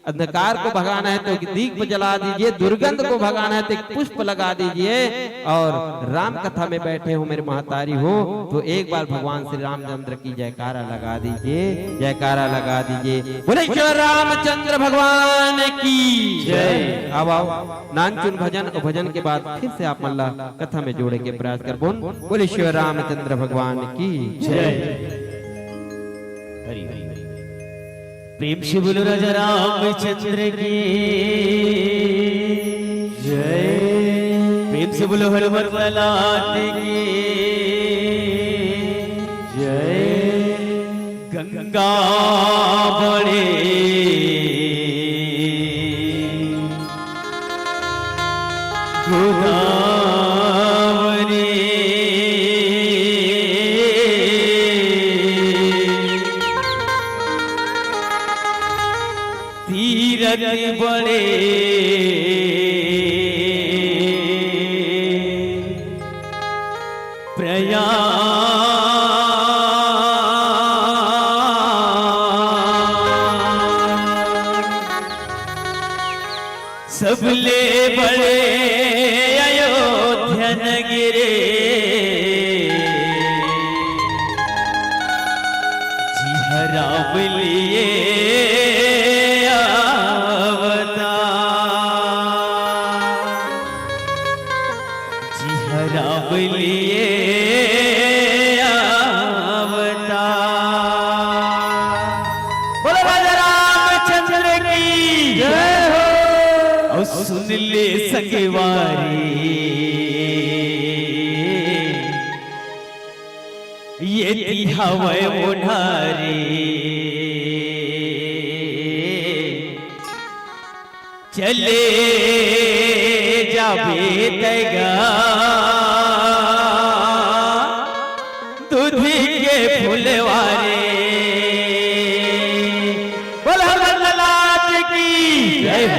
अंधकार को भगाना है तो एक दीप जला दीजिए, दुर्गंध को भगाना है तो एक पुष्प लगा दीजिए। और राम कथा में बैठे हो मेरे महतारी हो, तो एक बार भगवान श्री रामचंद्र की जयकारा लगा दीजिए, जयकारा लगा दीजिए। बोले श्री रामचंद्र भगवान की जय। आओ, आओ, नानचुन भजन और भजन के बाद फिर से आप मन ला कथा में जोड़े के प्रयास करबोन। बोले श्री रामचंद्र भगवान की जय। हरि हरि हरि। प्रेम से बोलो राजा रामचंद्र की जय। प्रेम से बोलो हनुमत लाल की जय। गंगा बड़े गोदावरी तीरथ बड़े प्रयाग। सबले बड़े अयोध्या नगरी, जिहाँ राम लिए अवतार, जिहाँ राम लिए अवतार। बोलो राजा रामचंद्र की जय हो। अउ सुन ले संगवारी, ये ती हवय ओन्हारी। चले जाबे तैं गा दूध के फुलवारी। बोल हनुमान लाल की जय हो।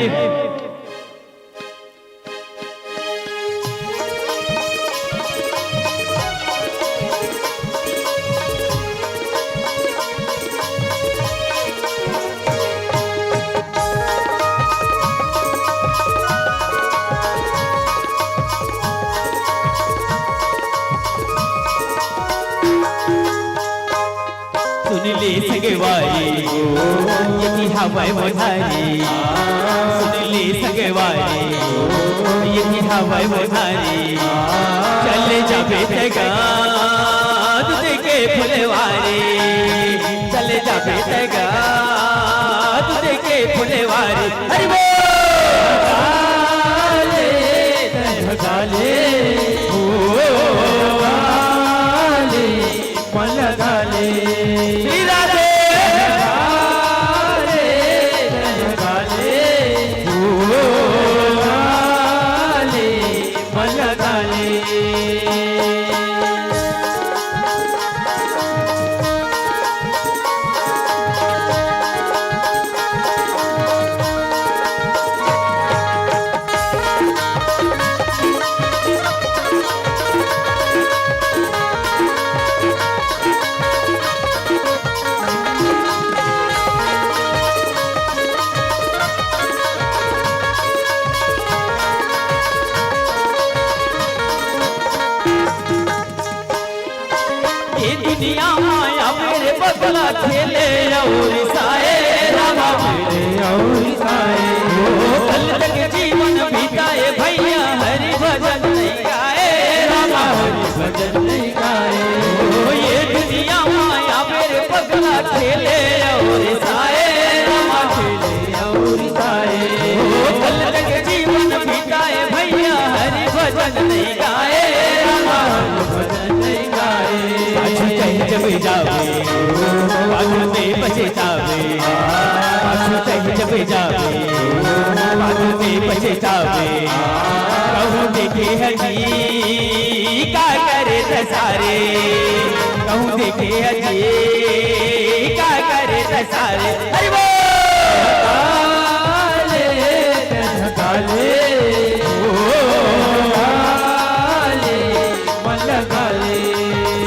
सुन ले संगवारी, ये ती हवय ओन्हारी। सुन ले संगवारी, ये ती हवय ओन्हारी। चले जाबे तैं गा दूध के फुलवारी, चले जाबे तैं गा दूध के फुलवारी। हरि बोल। काले, काले, ओ, काले। मन लगा ले। श्री राधे। लगा ले, लगा ले, ओ, लगा ले, मन लगा ले। ये दुनिया माया मेरे बगला खेले और साए रामा खेले और साए। ओ, कल तक जीवन बिताए भैया हरि भजन नहीं गाए रामा हरि भजन नहीं गाए। ओ, ये दुनिया माया मेरे बगला खेले और साए रामा खेले और साए। ओ, कल तक जीवन बिताए भैया हरि भजन नहीं गाए रामा हरि भजन नहीं गाए। पाछू चल जब जावे, बाजू में पछतावे। पाछू चल जब जावे, बाजू में पछतावे। कहूँ देखे हजी का करे त सारे, कहूँ देखे हजी का करे त सारे। हरि बोल। काले, काले, ओ, काले। मन लगा ले।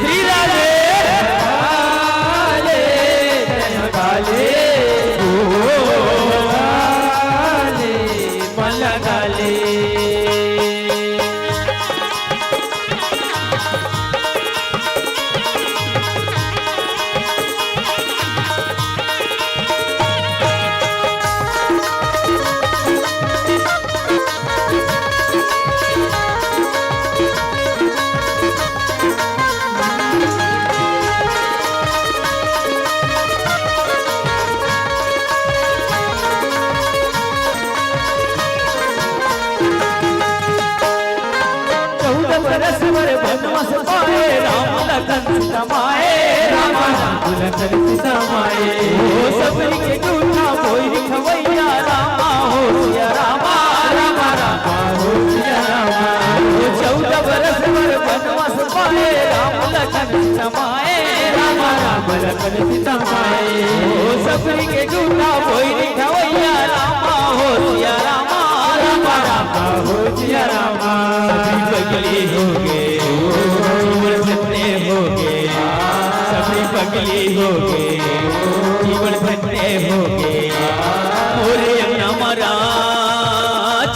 श्री राधे। लगा ले, लगा ले। ओ, लगा ले, मन लगा ले। चौदह बरस बर बनवास पाए, राम लखन सीता माए, राम राम लखन सीता माए। ओ सबरी के जूठा बोइर खवैया, रामा हो सिया रामा, रामा रामा हो सिया रामा। ओ चौदह बरस बर बनवास पाए, राम लखन सीता माए, रामा राम लखन सीता माए। ओ सबरी के जूठा बोइर खवैया, रामा हो सिया रामा, रामा रामा हो सिया रामा। सबरी पगली हो गे, जीवन धन्य हो गे। सबरी पगली हो गे, जीवन धन्य हो गे। मोरे अंगना म रात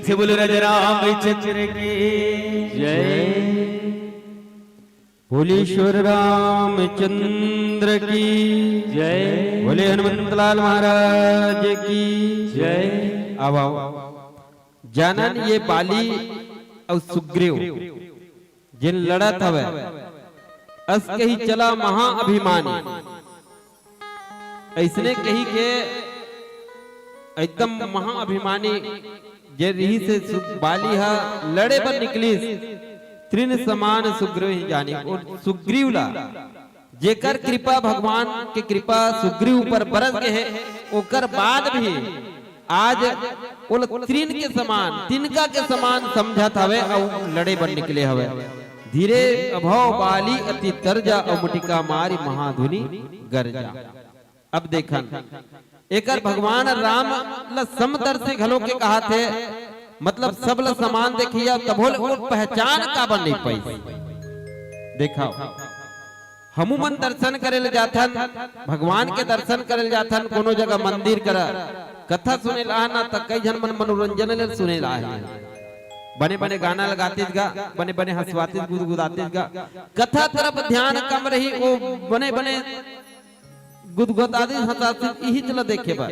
से बोलो राजा रामचंद्र की जय। बोले ईश्वर रामचंद्र की जय। बोले हनुमंतलाल महाराज की जय। अब आओ, जानन ये बाली अउ सुग्रीव जेन लड़त हवय, अस कही चला महाअभिमानी। अइसने कही के एकदम महाअभिमानी जे रिहिस हे सु-, बाली ह लड़े बर निकलिस, तृण समान सुग्रीव ही जानी। अउ सुग्रीव ला, जेकर कृपा, भगवान के कृपा सुग्रीव ऊपर बरस गे हे, ओकर बाद भी आज ओला तृण के समान, तिनका के समान समझत हवे अउ लड़े बर निकले हवे। धीरे अभव बाली अति तरजा, अउ मुटिका मारी महाधुनि गरजा। अब देखन, एकर भगवान राम ल समदर्शी घलो के कहाथे, मतलब सब ल समान देखिया, तभो ले ओ पहचान काबर नइ पाइस। देखाव, हमू मन दर्शन करे ल जाथन, भगवान के दर्शन करे ल जाथन, कोनो जगह मंदिर करा, कथा सुने ल आना, त कई झन मन मनोरंजन ले सुने ल आए। बने बने गाना लगातिस गा, बने बने हंसवातिस, गुदगुदातिस गा। कथा तरफ ध्यान कम रही, ओ बने बने गुदगुदातिस, हंसातिस, इही चला देखे बर।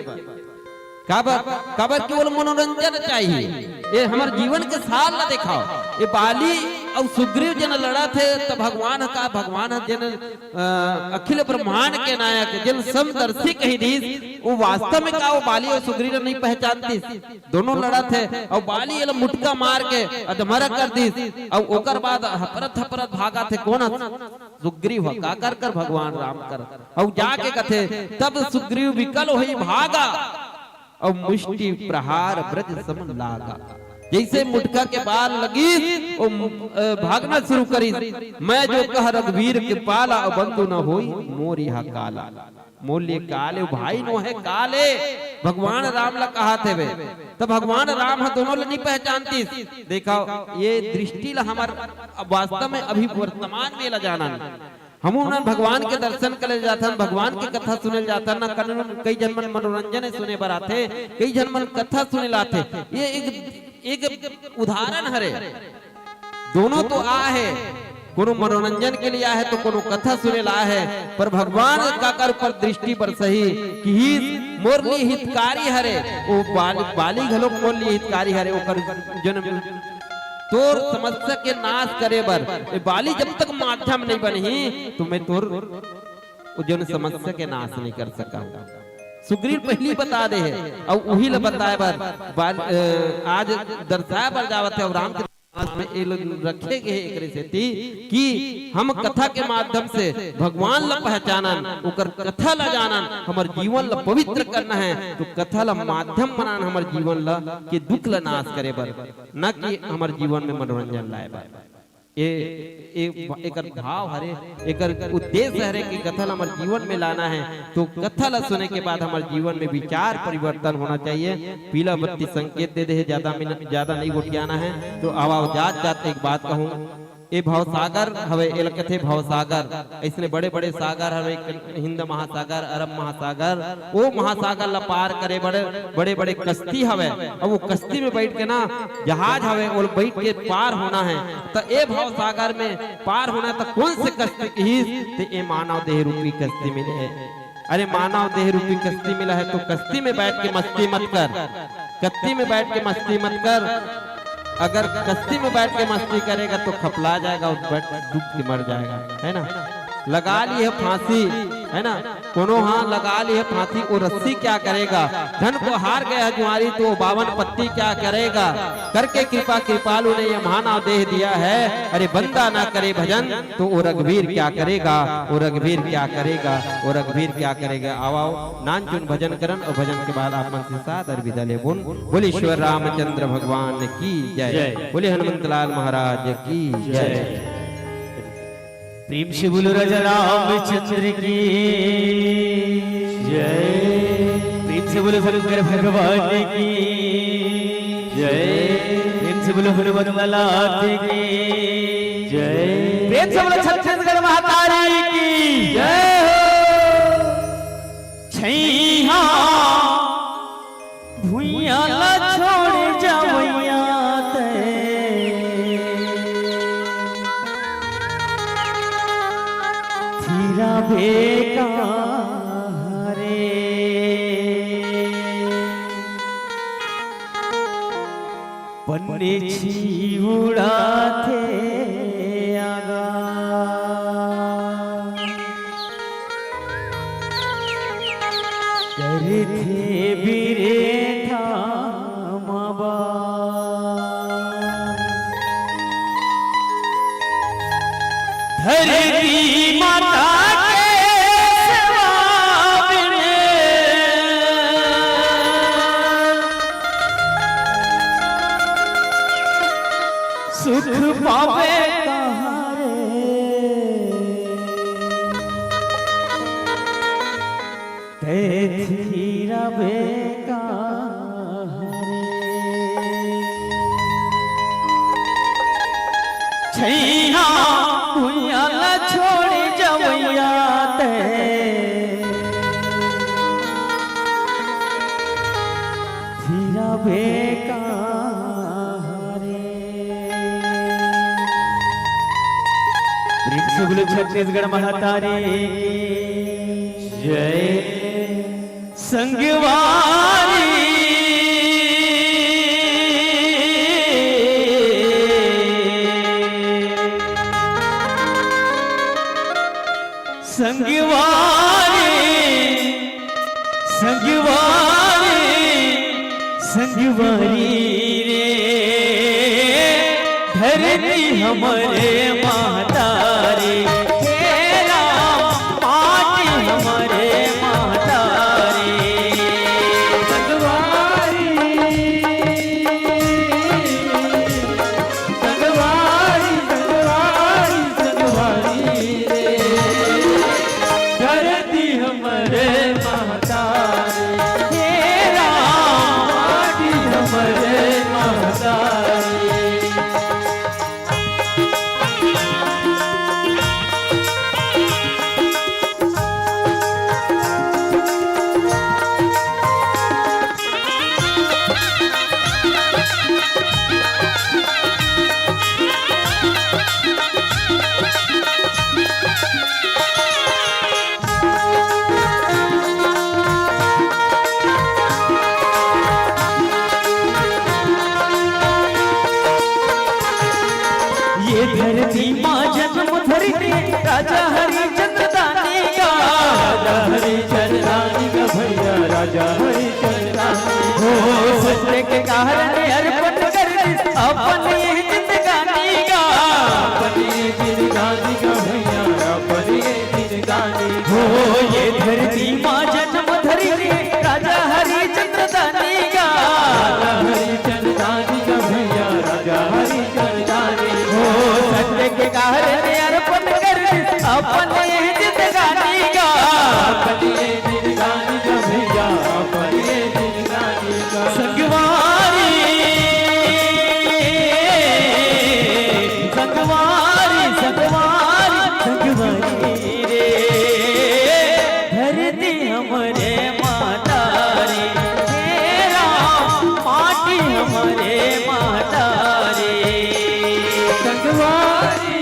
काबर, काबर कि ओला मनोरंजन चाहिए। ये हमर जीवन के सार ला देखाव। ये बाली अउ सुग्रीव जेन लड़त हे, त भगवान ह का, भगवान ह जेन, अ, अखिल ब्रह्मांड के नायक, जेन समदर्शी कही दिस, वो वास्तव में का वो बाली अउ सुग्रीव ला नइ पहचानतिस? दोनों लड़त हे, अउ बाली एला मुटका मार के अधमरा कर दिस, अउ ओकर बाद हपरत हपरत भागत हे। कोन ह? सुग्रीव ह। काकर कर? भगवान राम कर। अउ जाके कथे, तब सुग्रीव विकल होई भागा, अउ मुष्टि प्रहार ब्रज सम लागा। जइसे मुटका के बार लगिस, ओ, अ, भागना शुरू करिस। मैं जो कह रघुवीर के पाला, अउ बंधु न होई मोर इहा काला। मोर लिए काल ए, भाई नोहे काल ए, भगवान राम ला कहात हवे। त भगवान राम ह दोनों ला नइ पहचानतिस। देखाव, ये दृष्टि ला हमर वास्तव में अभी वर्तमान में ला जानन। हमू मन भगवान के दर्शन करे ल जाथन, भगवान के कथा सुने ल जाथन, न कन-, कई झन मन मनोरंजन सुने बर आथे, कई झन मन कथा सुने ल आथे। ये एक, एक उदाहरण हरे। दोनों तो आ हे, कोनो मनोरंजन के लिए आ हे, तो कोनो कथा सुने ल आ हे, पर भगवान काकर ऊपर दृष्टि बरसही कि ही मोर लिए हितकारी हरे, ओ बाल-, बाली घलोक मोर लिए हितकारी हरे, ओकर जन्म तोर समस्या के नाश करे बर, ए बाली जब तक माध्यम नइ बनही, तो मैं तोर ओ जन समस्या के नाश नइ कर सकंव। सुग्रीव पहिली बता दे हे, अउ उही ल बताए बर बाल-, अ, आज दर्शाए बर जावत हे, अउ राम के समाज में ए लोग रखे गे हे एकरे सेती कि हम कथा के माध्यम से भगवान ल पहचानन, ओकर कथा ल जानन, हमर जीवन ल पवित्र करना हे, तो कथा ल माध्यम बनान हमर जीवन ल के दुख ल नाश करे बर। न कि हमर जीवन में मनोरंजन लाए बर। ए, ए, एकर भाव हरे, एकर उद्देश्य हरे कि कथा ल हमर जीवन में लाना हे, तो कथा ल सुने के बाद हमर जीवन में विचार परिवर्तन होना चाहिए। पीला बत्ती संकेत दे दे हे, ज्यादा मिन-, ज्यादा नइ गोठियाना हे। तो आवा जात जात एक बात कहूँ, ए भवसागर हवे, एला कथे भवसागर। अइसने बड़े-बड़े सागर हवे, हिंद महासागर, अरब महासागर, ओ महासागर ला पार करे बड़े, बड़े-बड़े कश्ती हवे। अब वो कश्ती में बैठ के ना, जहाज हवे, ओला बैठ के पार होना हे। त ए भवसागर में पार होना हे, त कौन से कश्ती कहिस? त ए मानव देह रूपी कश्ती मिले हे। अरे, मानव देह रूपी कश्ती मिला हे, तो कश्ती में बैठ के मस्ती मत कर, कश्ती में बैठ के मस्ती मत कर। अगर कश्ती में बैठ के मस्ती करेगा तो खपला जाएगा और बैठ, डूब के मर जाएगा, है ना? लगा ली है फांसी, है ना? कोनो हाँ लगा ली है फांसी, वो रस्सी क्या करेगा? धन को हार गया जुआरी तो वो बावन पत्ती क्या करेगा? करके कृपा कृपालु ने ये महानाव देह दिया है। अरे बंदा ना करे भजन तो वो रघुवीर क्या करेगा? वो रघुवीर क्या करेगा? वो रघुवीर क्या करेगा? आओ, आओ, नानचुन भजन करन और भजन के बाद आप मन से सादर विदा लेबुन। बोले ईश्वर रामचंद्र भगवान की जय। जय। बोले हनुमंतलाल महाराज की जय। जय। प्रेम से बोलो राजा रामचंद्र की जय। प्रेम से बोलो शंकर भगवान की जय। प्रेम से बोलो हनुमंतलाल की जय। प्रेम से बोलो छत्तीसगढ़ महतारी की जय हो। छैया भुइया ला छोड़ जावैया। हीरा बेका हरे, पन्नी छी उड़ाथे आगा। करथे बिरेठा माबा। धरती माता के सेवा में सुख पावे कहाँ रे? तैं थी रबे कहाँ रे? छैया भुइयां ला छोड़ जवैया तैं थी रबे कहाँ रे? प्रेम से बोलो छत्तीसगढ़ महतारी की जय। संगवारी, संगवारी, संगवारी, संगवारी रे, धरती हमरे महतारी, हे राम, माटी हमरे महतारी। संगवारी, संगवारी, संगवारी, संगवारी रे, धरती हमरे महतारी, हे राम, माटी हमरे महतारी। ये धरती माँ जन्म धरती राजा हरिचंद्र दानी का। राजा हरिचंद्र दानी का भैया, राजा हरिचंद्र दानी। हो सत्य के कारण अर्पण कर दे अपन ये जिंदगानी का। अपन ये जिंदगानी का भैया, अपन ये जिंदगानी। हो ये धरती माँ जन्म धरी रे राजा हरिचंद्र दानी का। राजा हरिचंद्र दानी का भैया, राजा हरिचंद्र दानी। हो सत्य के कारण अर्पण कर दे अपन ये जिंदगानी का। अपन ये जिंदगानी का भैया, अपन ये जिंदगानी का। संगवारी, संगवारी, संगवारी, संगवारी रे, धरती हमरे महतारी, हे राम, माटी हमरे महतारी। संगवारी,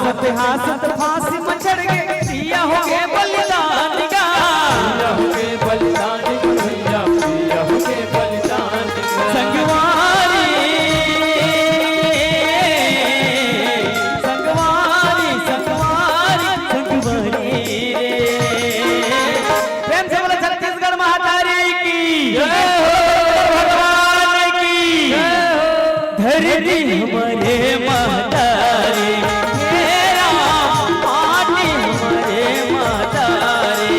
इतिहास तो फांसी में चढ़ गए, पिया हो गए बलिदान का। पिया हो गए बलिदान का भैया, पिया हो गए बलिदान का। संगवारी, संगवारी, संगवारी, संगवारी रे। प्रेम से बोलो छत्तीसगढ़ महतारी की। जय हो। भगवान की। जय हो। धरती हमरे महतारी, हे राम, माटी हमरे महतारी।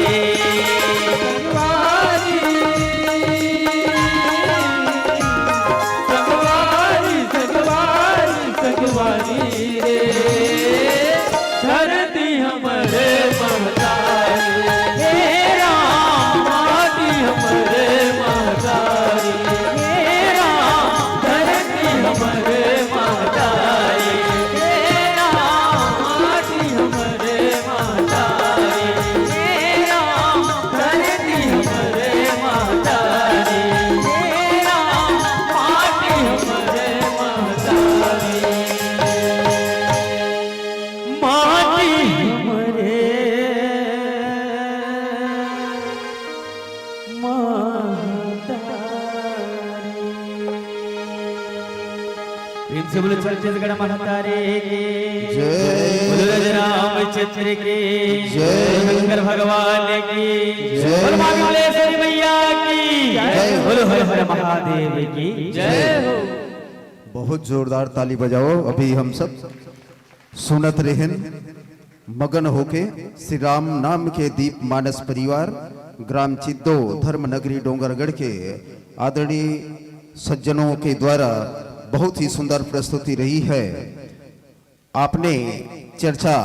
संगवारी, संगवारी, संगवारी रे, धरती हमरे महतारी। हे राम, माटी हमरे महतारी। हे राम, धरती हमरे महतारी। हे राम, माटी हमरे महतारी। हे राम, धरती हमरे महतारी। हे राम, माटी हमरे महतारी। माटी हमरे महतारी। प्रेम से बोलो छत्तीसगढ़ महतारी की। जय। बोलो रामचंद्र की। जय। शंकर भगवान की। जय। बोलो माँ विमलेश्वरी मैया की। जय। बोलो हर हर महादेव की। जय हो। बहुत जोरदार ताली बजाओ। अभी हम सब सुनत रहेन मगन होके श्री राम नाम के दीप मानस परिवार, ग्राम चिद्दो, धर्म नगरी डोंगरगढ़ के आदरणीय सज्जनों के द्वारा बहुत ही सुंदर प्रस्तुति रही है। आपने चर्चा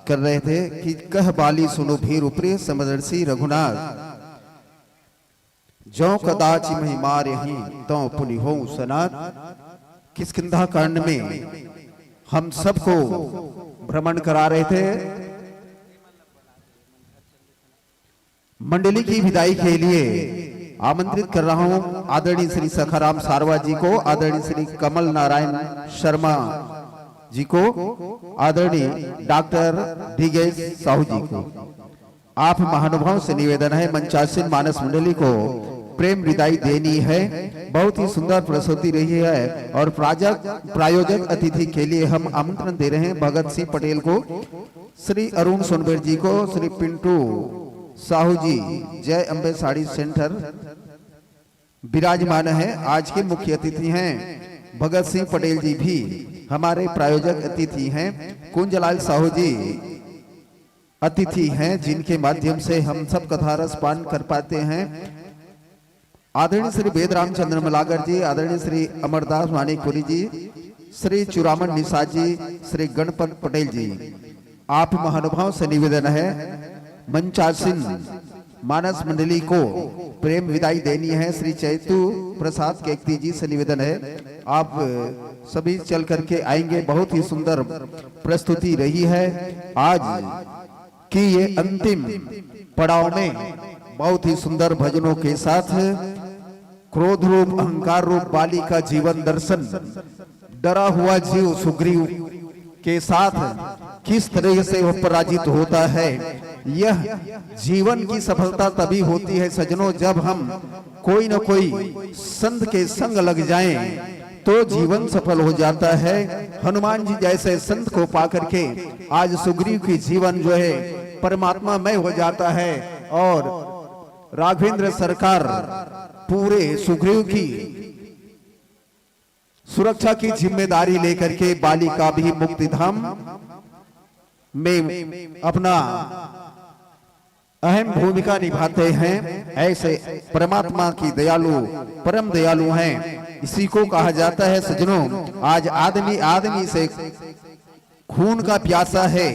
कर रहे थे कि कह बाली सुनो भीर उपरे समदर्शी रघुनाथ, जौ कदाचि महि मारहिं तौ पुनि होउँ सनाथ। किष्किंधा कांड में हम सबको भ्रमण करा रहे थे। मंडली की विदाई के लिए आमंत्रित कर रहा हूं आदरणीय श्री सखाराम सारवा जी को, आदरणीय श्री कमल नारायण शर्मा जी को, आदरणीय डॉक्टर डीगेश साहू जी को। आप महानुभाव से निवेदन है, मंचासीन मानस मंडली को प्रेम विदाई देनी है। बहुत ही सुंदर प्रस्तुति रही है और प्राजक, प्रायोजक अतिथि के लिए हम आमंत्रण दे रहे हैं भगत सिंह पटेल को, श्री अरुण सोनबेर जी को, श्री पिंटू साहू जी, जय अम्बे साड़ी सेंटर विराजमान है। आज के मुख्य अतिथि हैं भगत सिंह पटेल जी, भी हमारे प्रायोजक अतिथि हैं। कुंजलाल साहू जी अतिथि हैं, जिनके माध्यम से हम सब कथा रस पान कर पाते हैं। आदरणीय श्री वेद रामचंद्र मलागर जी, आदरणीय श्री अमरदास मानिकपुरी जी, श्री चुरामन निषाद जी, श्री गणपत पटेल जी, आप महानुभाव से निवेदन है, मंचासीन मानस मंडली को प्रेम विदाई देनी है। श्री चैतू प्रसाद केकती जी से निवेदन है, आप सभी चल करके आएंगे। बहुत ही सुंदर प्रस्तुति रही है आज की ये अंतिम पड़ाव में, बहुत ही सुंदर भजनों के साथ क्रोध रूप, अहंकार रूप बाली का जीवन दर्शन, डरा हुआ जीव सुग्रीव के साथ किस तरह से वह पराजित होता है। यह जीवन की सफलता तभी होती है सज्जनों, जब हम कोई न कोई संत के संग लग जाएं तो जीवन सफल हो जाता है। हनुमान जी जैसे संत को पा करके आज सुग्रीव की जीवन जो है परमात्मा मय हो जाता है और राघवेंद्र सरकार पूरे सुग्रीव की सुरक्षा की जिम्मेदारी लेकर के बाली का भी मुक्तिधाम में अपना अहम भूमिका निभाते हैं। ऐसे परमात्मा की दयालु, परम दयालु हैं। इसी को कहा जाता है सज्जनों, आज आदमी आदमी से खून का प्यासा है,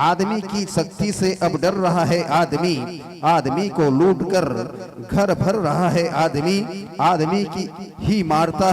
आदमी की शक्ति से अब डर रहा है आदमी, आदमी को लूट कर घर भर रहा है आदमी, आदमी की ही मारता